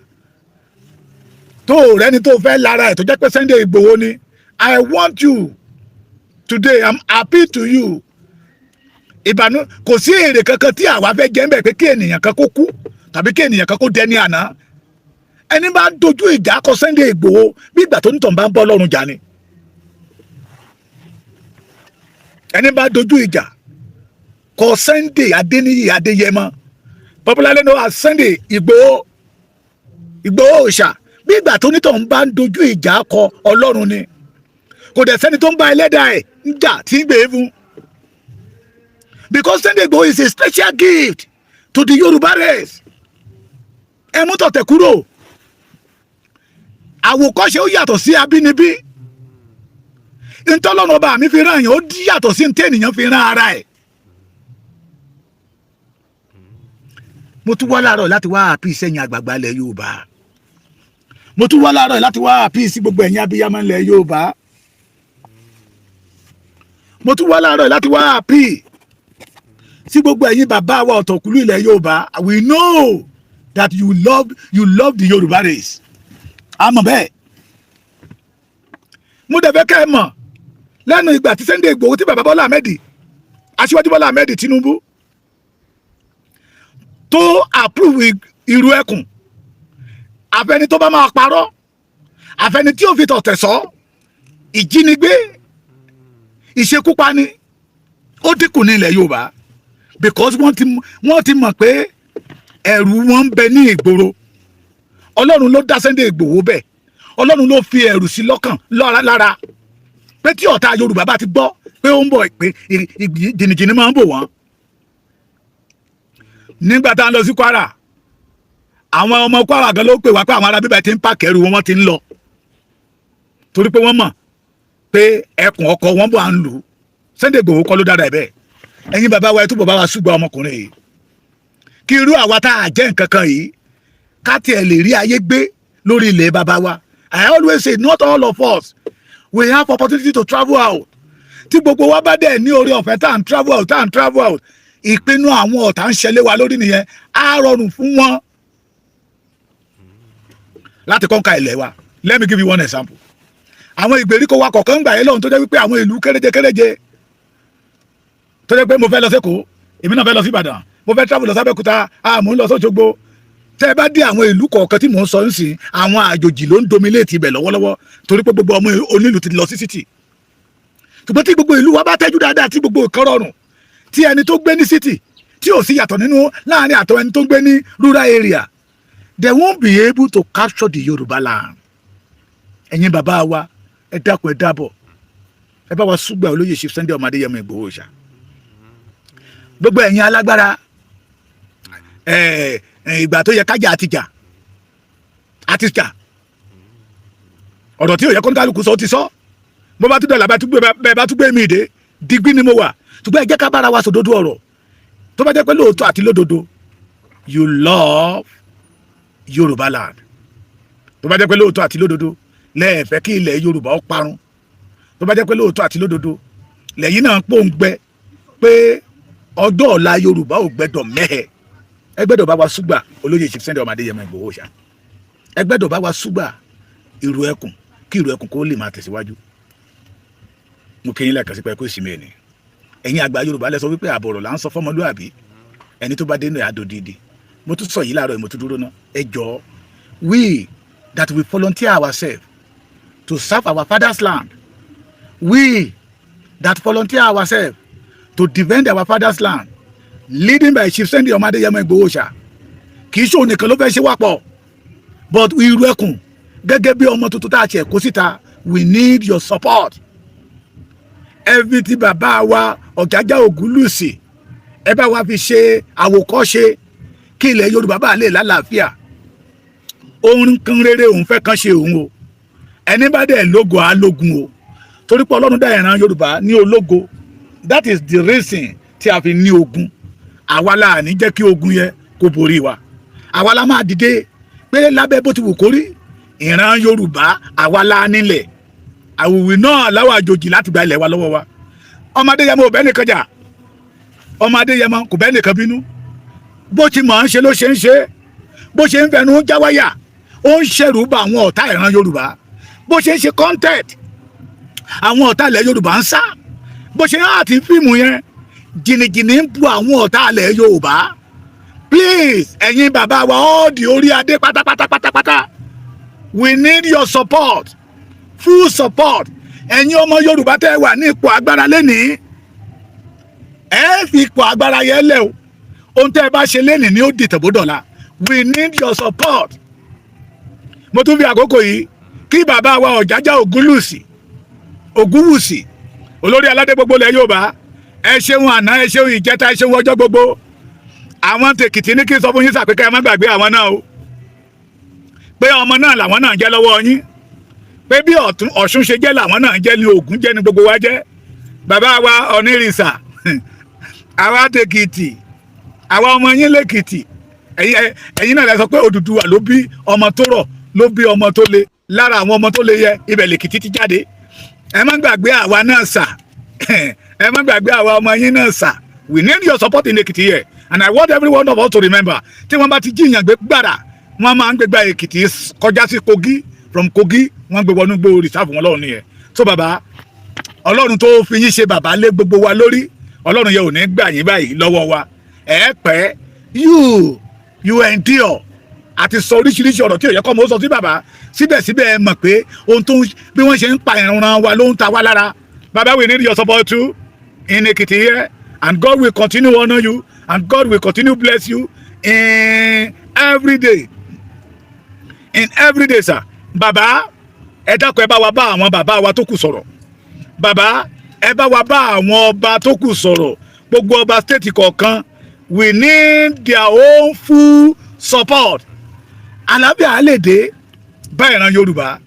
tó rẹni tó fẹ́ lára ẹ̀, tó jẹ́ pé Sunday Ìgbòho ni, I want you today, I'm happy to you. Ìbànú kò sí èrè kankan tí àwa fẹ́ jẹ́ ń bẹ̀ pé kí ènìyàn kan kó kú tàbí kí ènìyàn kan kó dẹni àná. Ẹni bá dojú ìjà kọ Sunday Ìgbòho, bí ìgbà tó nítàn bá ń bọ́ lọ́rùn jà ni. Ẹni bá dojú ìjà kọ Sunday Adéníyì Adéyẹmọ, popularly known as Sunday Ìgbòho, Ìgbòho Òòṣà, bí ìgbà tó nítàn bá ń dojú ìjà kọ Ọlọ́run ni. Kò dẹ̀ sẹ́ni tó ń bá ẹlẹ́dàá ẹ̀ ń jà tí ń gbé e fún, because Sunday Igboho is a special gift to the Yoruba race. Ẹ mú tọ̀tẹ̀ kúrò. Àwòkọ́ṣe ó yàtọ̀ sí abínibí. Ntọ́lọ́run ọba mi fi rán èèyàn, ó yàtọ̀ sí ntẹ́ ènìyàn fi rán ara ẹ̀. Mo tún wá láàárọ̀ láti wá àpì sẹ́yìn àgbààgbà ilẹ̀ Yorùbá. Mo tún wá láàárọ̀ yìí láti wá appeal sí gbogbo ẹ̀yin abiyamọ ilẹ̀ Yorùbá. Mo tún wá láàárọ̀ yìí láti wá appeal sí gbogbo ẹ̀yin bàbá wa, ọ̀tọ̀kùlú ilẹ̀ Yorùbá. We know that you love the Yorùbá race. Àmọ́ bẹ́ẹ̀, mo dẹ̀ fẹ́ kẹ́ ẹ mọ̀, lẹ́nu ìgbà tí Sunday Igboho, tí bàbá Bọ́lá Ahmed, Aṣíwájú Bọ́lá Ahmed Tinubu tó approve irú ẹkùn, àfẹni tó bá máa parọ́, àfẹni tí ò fi tọ̀tẹ̀ sọ, ìjínigbé, ìṣekúpani, ó dínkù ní ilẹ̀ Yorùbá, because wọ́n ti mọ̀ pé ẹ̀rù wọn ń bẹ ní ìgboro. Ọlọ́run ló dá Sunday Igboho bẹ́ẹ̀. Ọlọ́run ló fi ẹ̀rù sí lọ́kàn lọ́ra lára pé tí ọ̀tá Yorùbá bá ti gbọ́ pé ó ń bọ̀, pé jìnnìjìnnì máa ń bò wọ́n. Nígbà tá à ń lọ sí Kwara, àwọn ọmọ Kwara gan ló pè wá pé àwọn ará bíbá ti ń pàkẹ́rù wọn, wọ́n ti ń lọ, torí pé wọ́n mọ̀ pé ẹkùn ọkọ̀ wọn bọ̀ à ń lù ú. Sunday Igboho kọ́ ló dára ẹ̀ bẹ́ẹ̀. Ẹ̀yin bàbá wa, ẹ túbọ̀ bá wa ṣùgbọ́n ọmọkùnrin yìí, kí irú àwa tá a jẹ́ nǹkan kan yìí, ká tiẹ̀ lè rí ayé gbé lórí ilẹ̀ bàbá wa. I always say, not all of us we have opportunity to travel out. Tí gbogbo wa bá dẹ̀ ní orí ọ̀fẹ́ tá à ń travel out, tá à ń travel out, ìpinnu àwọn ọ̀tá ń ṣẹlẹ̀ wa lórí nìyẹn. Á rọrùn fún wọn láti conquer ilẹ̀ wa. Let me give you one example. Àwọn ìgbèríko wa kọ̀ọ̀kan gbà yẹn lọ́hùn, tó jẹ́ wípé àwọn ìlú kéréje kéréje, tó jẹ́ pé mo fẹ́ lọ sẹ́kọ̀ọ́, èmi náà fẹ́ lọ sí Ìbàdàn, mo fẹ́ travel lọ sábẹ́òkúta, mò ń lọ sọ́jọ́gbó. Tẹ́ ẹ bá dé àwọn ìlú kọ̀ọ̀kan tí mò ń sọ ń sìn, àwọn àjòjì ló ń dominate ibẹ̀ lọ́wọ́lọ́wọ́, torí pé gbogbo ọmọ onílù ti lọ sí city. Ṣùgbọ́n tí gbogbo ìlú wa bá tẹ́jú dáadáa, tí gbogbo nǹkan rọrùn, tí ẹni tó gbé ní city tí ò sí yàtọ̀ nínú láàrin àtọ ẹni tó gbé ní rural area, they won't be able to capture the Yorùbá land. Ẹ̀yin bàbá wa, ẹ dákun, ẹ dábọ̀, ẹ bá wa súgbà olóyè Chief Sunday ọmọ Adéyẹmọ Ìgbòho ṣá. Gbogbo ẹ̀yin alágbára, ẹ ìgbà tó yẹ kájà àtìjà àtìjà, ọ̀rọ̀ tí ò yẹ kó ní kálukú sọ ti sọ. Mo bá tún dọ̀là, bá tún gbé bẹ́ẹ̀, bá tún gbé mi dé digbí ni mo wà. Ṣùgbọ́n ẹ jẹ́ ká bára wa sòdodo ọ̀rọ̀. Tó bá jẹ́ pé lóòótọ́ àti lódodo you love Yorùbá land, tó bá jẹ́ pé lóòótọ́ àti lódodo lẹ́ẹ̀fẹ́ kí ilẹ̀ Yorùbá ó parun, tó bá jẹ́ pé lóòótọ́ àti lódodo lẹ́yìn náà pòǹgbẹ pé ọjọ́ ọ̀la Yorùbá ò gbẹ́dọ̀ mẹ́hẹ̀, ẹ gbẹ́dọ̀ bá wa súgbà olóyè Chief Sunday ọmọ Adéyẹmọ Ìgbòho ṣá. Ẹ gbẹ́dọ̀ bá wa súgbà ìrù ẹkùn, kí ìrù ẹkùn kó lè máa tẹ̀síwájú. Mo kí yín lẹ́ẹ̀kan sí pé kó ìsinmi ẹ̀ ní. Ẹ̀yin àgbà Yorùbá lẹ sọ wípé àbọ̀rọ̀ là ń sọ fọ́mọlúàbí, ẹni tó bá dénú ẹ̀ àdòdìdì. Mo tún sọ yìí láàárọ̀, mo tún dúró ná. Ẹ jọ̀ọ́, we that we volunteer ourselves to serve our father's land, we that volunteer ourselves to defend our father's land, leading by Chief Sunday ọmọ Adéyẹmọ Ìgbòho ṣá, kì í ṣòun nìkan ló fẹ́ ṣe wá pọ̀, but irú ẹkùn gẹ́gẹ́ bí ọmọ tuntun tá a ṣe kó síta, we need your support. Ẹbí tí bàbá wa Ọ̀jájá Ògúnlùsì, ẹ bá wa fi ṣe àwòkọ́ṣe kí ilẹ̀ Yorùbá bá lè lálàáfíà. Ohun kan rere òun fẹ́ kàn ṣe òun o. Ẹni bá dẹ̀ lógo á lógun o, torí pé Ọlọ́run dá ìran Yorùbá ní ológo. That is the reason tí a fi ní ogun. Àwa la ní jẹ́ kí ogun yẹn kó borí wa. Àwa la máa dìde pé lábẹ́ bó ti wù kórí, ìran Yorùbá, àwa la nílẹ̀. Àwùwí náà láwọn àjòjì láti gba ilẹ̀ wa lọ́wọ́ wa. Ọmọ Adéyẹmọ ò bẹ́ẹ̀ nìkan jà, ọmọ Adéyẹmọ kò bẹ́ẹ̀ nìkan bínú. Bó ti mọ̀ ń ṣe ló ṣe ń ṣe. Bó ṣe ń fẹnu jáwáyà, ó ń ṣẹ̀rù bà àwọn ọ̀tá ìran Yorùbá. Bó ṣe ń ṣe content, àwọn ọ̀tá ilẹ̀ Yorùbá ń sá. Bó ṣe ń àti fíìmù yẹn, jìnnìjìnnì ń bu àwọn ọ̀tá ilẹ̀ Yorùbá. Please, ẹ̀yin bàbá wa, all the orí adé pátápátá pátápátá, we need your support, full support. Ẹ̀yin ọmọ Yorùbá tẹ́ wà ní ipò agbára lénìí, ẹ fi ipò agbára yẹn lẹ̀ o. Ohun tẹ́ ẹ bá ṣe lénìí ni ó dìtẹ̀ bó dọ̀la. We need your support. Mo tún fi àkókò yìí kí bàbá wa Ọ̀jájá Ògúnlùsì, Ògúnwùsì, olórí aládé gbogbo ilẹ̀ Yorùbá. Ẹ ṣeun àná, ẹ ṣeun ìjẹta, ẹ ṣeun ọjọ́ gbogbo. Àwọn tèkìtì ní kí n sọ fún yín sàpé ẹ má gbàgbé àwọn náà o, pé ọmọ náà làwọn náà jẹ́ lọ́wọ́ yín, pé bí Ọ̀ṣun ṣe jẹ́ làwọn náà jẹ́, ní Ògún jẹ́, ní gbogbo wa jẹ́. Bàbá wa Onírìṣà, àwa tèkìtì, àwa ọmọ yín lẹ́kìtì, ẹ̀yin náà lẹ sọ pé Odùduwà ló bí ọmọ tó rọ̀. Ló bí ọmọ tó le. Lára àwọn ọmọ tó le yẹ, ibẹ̀ lèkìtì ti jáde. Ẹ má gbàgbé àwa náà sà, ẹ má gbàgbé àwa ọmọ yín náà sà. We need your support in Ekiti here, and I want every one of us to remember, tí wọ́n bá ti jíyàn gbé gbàrà, wọ́n máa ń gbégbá Èkìtì kọjá sí Kogi. From Kogi, wọ́n gbé wọnú gbó reserve wọn lọ́run nìyẹn. So bàbá, Ọlọ́run tó fi yín ṣe bàbá lé gbogbo wa lórí, Ọlọ́run yẹn ò ní gbà yín báyìí lọ́wọ́ wa. Ẹ pẹ́, you endure àti sọ oríṣiríṣi ọ̀rọ̀ tí ò yẹ kọ́ mọ́ sọ sí bàbá. Síbẹ̀síbẹ̀, ẹ mọ̀ pé ohun tó ń bí wọ́n ṣe ń pa ìran wa ló ń ta wá lára. Bàbá, we need your support too in Ekiti here, and God will continue honour you and God will continue bless you in every day, in every day, sir. Bàbá, ẹ dákun, ẹ bá wa bá àwọn bàbá wa tó kù sọ̀rọ̀. Bàbá, ẹ bá wa bá àwọn ọba tó kù sọ̀rọ̀, gbogbo ọba state kọ̀ọ̀kan. We need their own full support. Àlàáfíà lè dé bá ìran Yorùbá.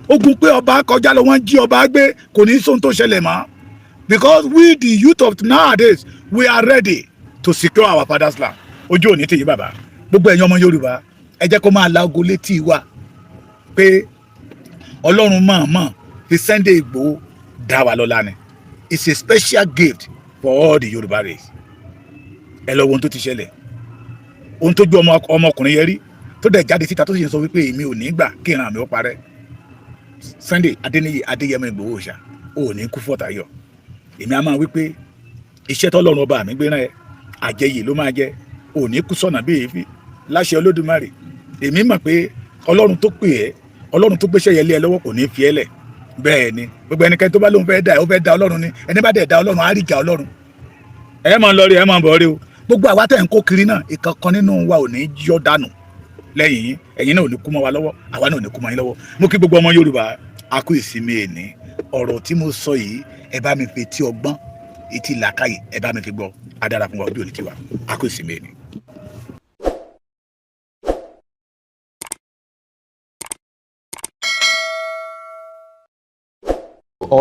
Ogun pé ọba kọjá lọ, wọ́n jí ọba gbé, kò ní sóhun tó ṣẹlẹ̀ mọ́, because we the youth of nowadays, we are ready to secure our father's land. Ojú òní tèyí bàbá. Gbogbo ẹ̀yin ọmọ Yorùbá, ẹ jẹ́ kó máa la ogo létí wa pé Ọlọ́run mọ̀ọ́mọ̀ fi Sunday Igboho dá wa lọ́lá ni. It's a special gift for all the Yorùbá race. Ẹ lọ wo ohun tó ti ṣẹlẹ̀, ohun tó ju ọmọkùnrin yẹn rí, tó dẹ̀ jáde síta, tó sì ń sọ wípé èmi ò ní gbà kí ìran mi ó parẹ́. Sunday Adéníyì Adéyẹmọ Ìgbòho ṣá ò ní kú fọ́tàyọ̀. Èmi á máa wípé iṣẹ́ tọ́lọ́run ọba mi gbé rán ẹ, àjẹyè ló máa jẹ. Ò ní kú sọ̀nà bí èéfín láṣẹ Olódùmarè. Èmi mọ̀ pé Ọlọ́run tó pè ẹ́, Ọlọ́run tó gbéṣẹ́ yẹn lé ẹ lọ́wọ́, kò ní fi ẹ́ lẹ̀. Bẹ́ẹ̀ ni, gbogbo ẹnikẹ́ni tó bá lóun fẹ́ dá ẹ, ó fẹ́ dá Ọlọ́run ni. Ẹni bá dẹ̀ dá Ọlọ́run, á rí ìjà Ọlọ́run. Ẹ máa lọ rí, ẹ máa bọ̀ rí o. Gbogbo àwa tẹ̀ ń kó kiri náà, ìkankan nínú wa ò ní yọ dànù lẹ́yìn yín. Ẹ̀yin náà ò ní kú mọ́ wa lọ́wọ́, àwa náà ò ní kú mọ́ yín lọ́wọ́. Mo kí gbogbo ọmọ Yorùbá, a kú ìsinmi èní. Ọ̀rọ̀ tí mo sọ yìí, ẹ bá mi fi etí ọgbọ́n, etí làákàyè, ẹ bá mi fi gbọ́. Á dára fún wa, ojú òní tiwa. A kú ìsinmi èní.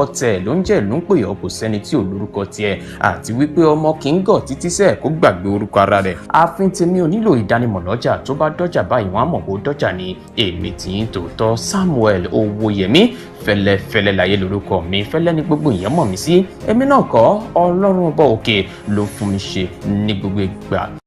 Ọ̀tẹ̀ ló ń jẹ́ ló ń pè ọ́, kò sẹ́ni tí ò lórúkọ tiẹ̀, àti wípé ọmọ kì í gọ̀ títí sẹ́ẹ̀ kó gbàgbé orúkọ ara rẹ̀. Ààfin tèmi ò nílò ìdánimọ̀ lọ́jà. Tó bá dọ́jà báyìí, wọ́n á mọ̀ kó dọ́jà ni. Èmi tí ń tòótọ́, Samuel Owóyẹmí Fẹ́lẹ́fẹ́lẹ́ láyé lórúkọ mi. Fẹ́lẹ́ ní gbogbo èèyàn mọ̀ mí sí. Èmi náà kọ́, Ọlọ́run ọba òkè ló fún mi ṣe ní gbogbo ìgbà.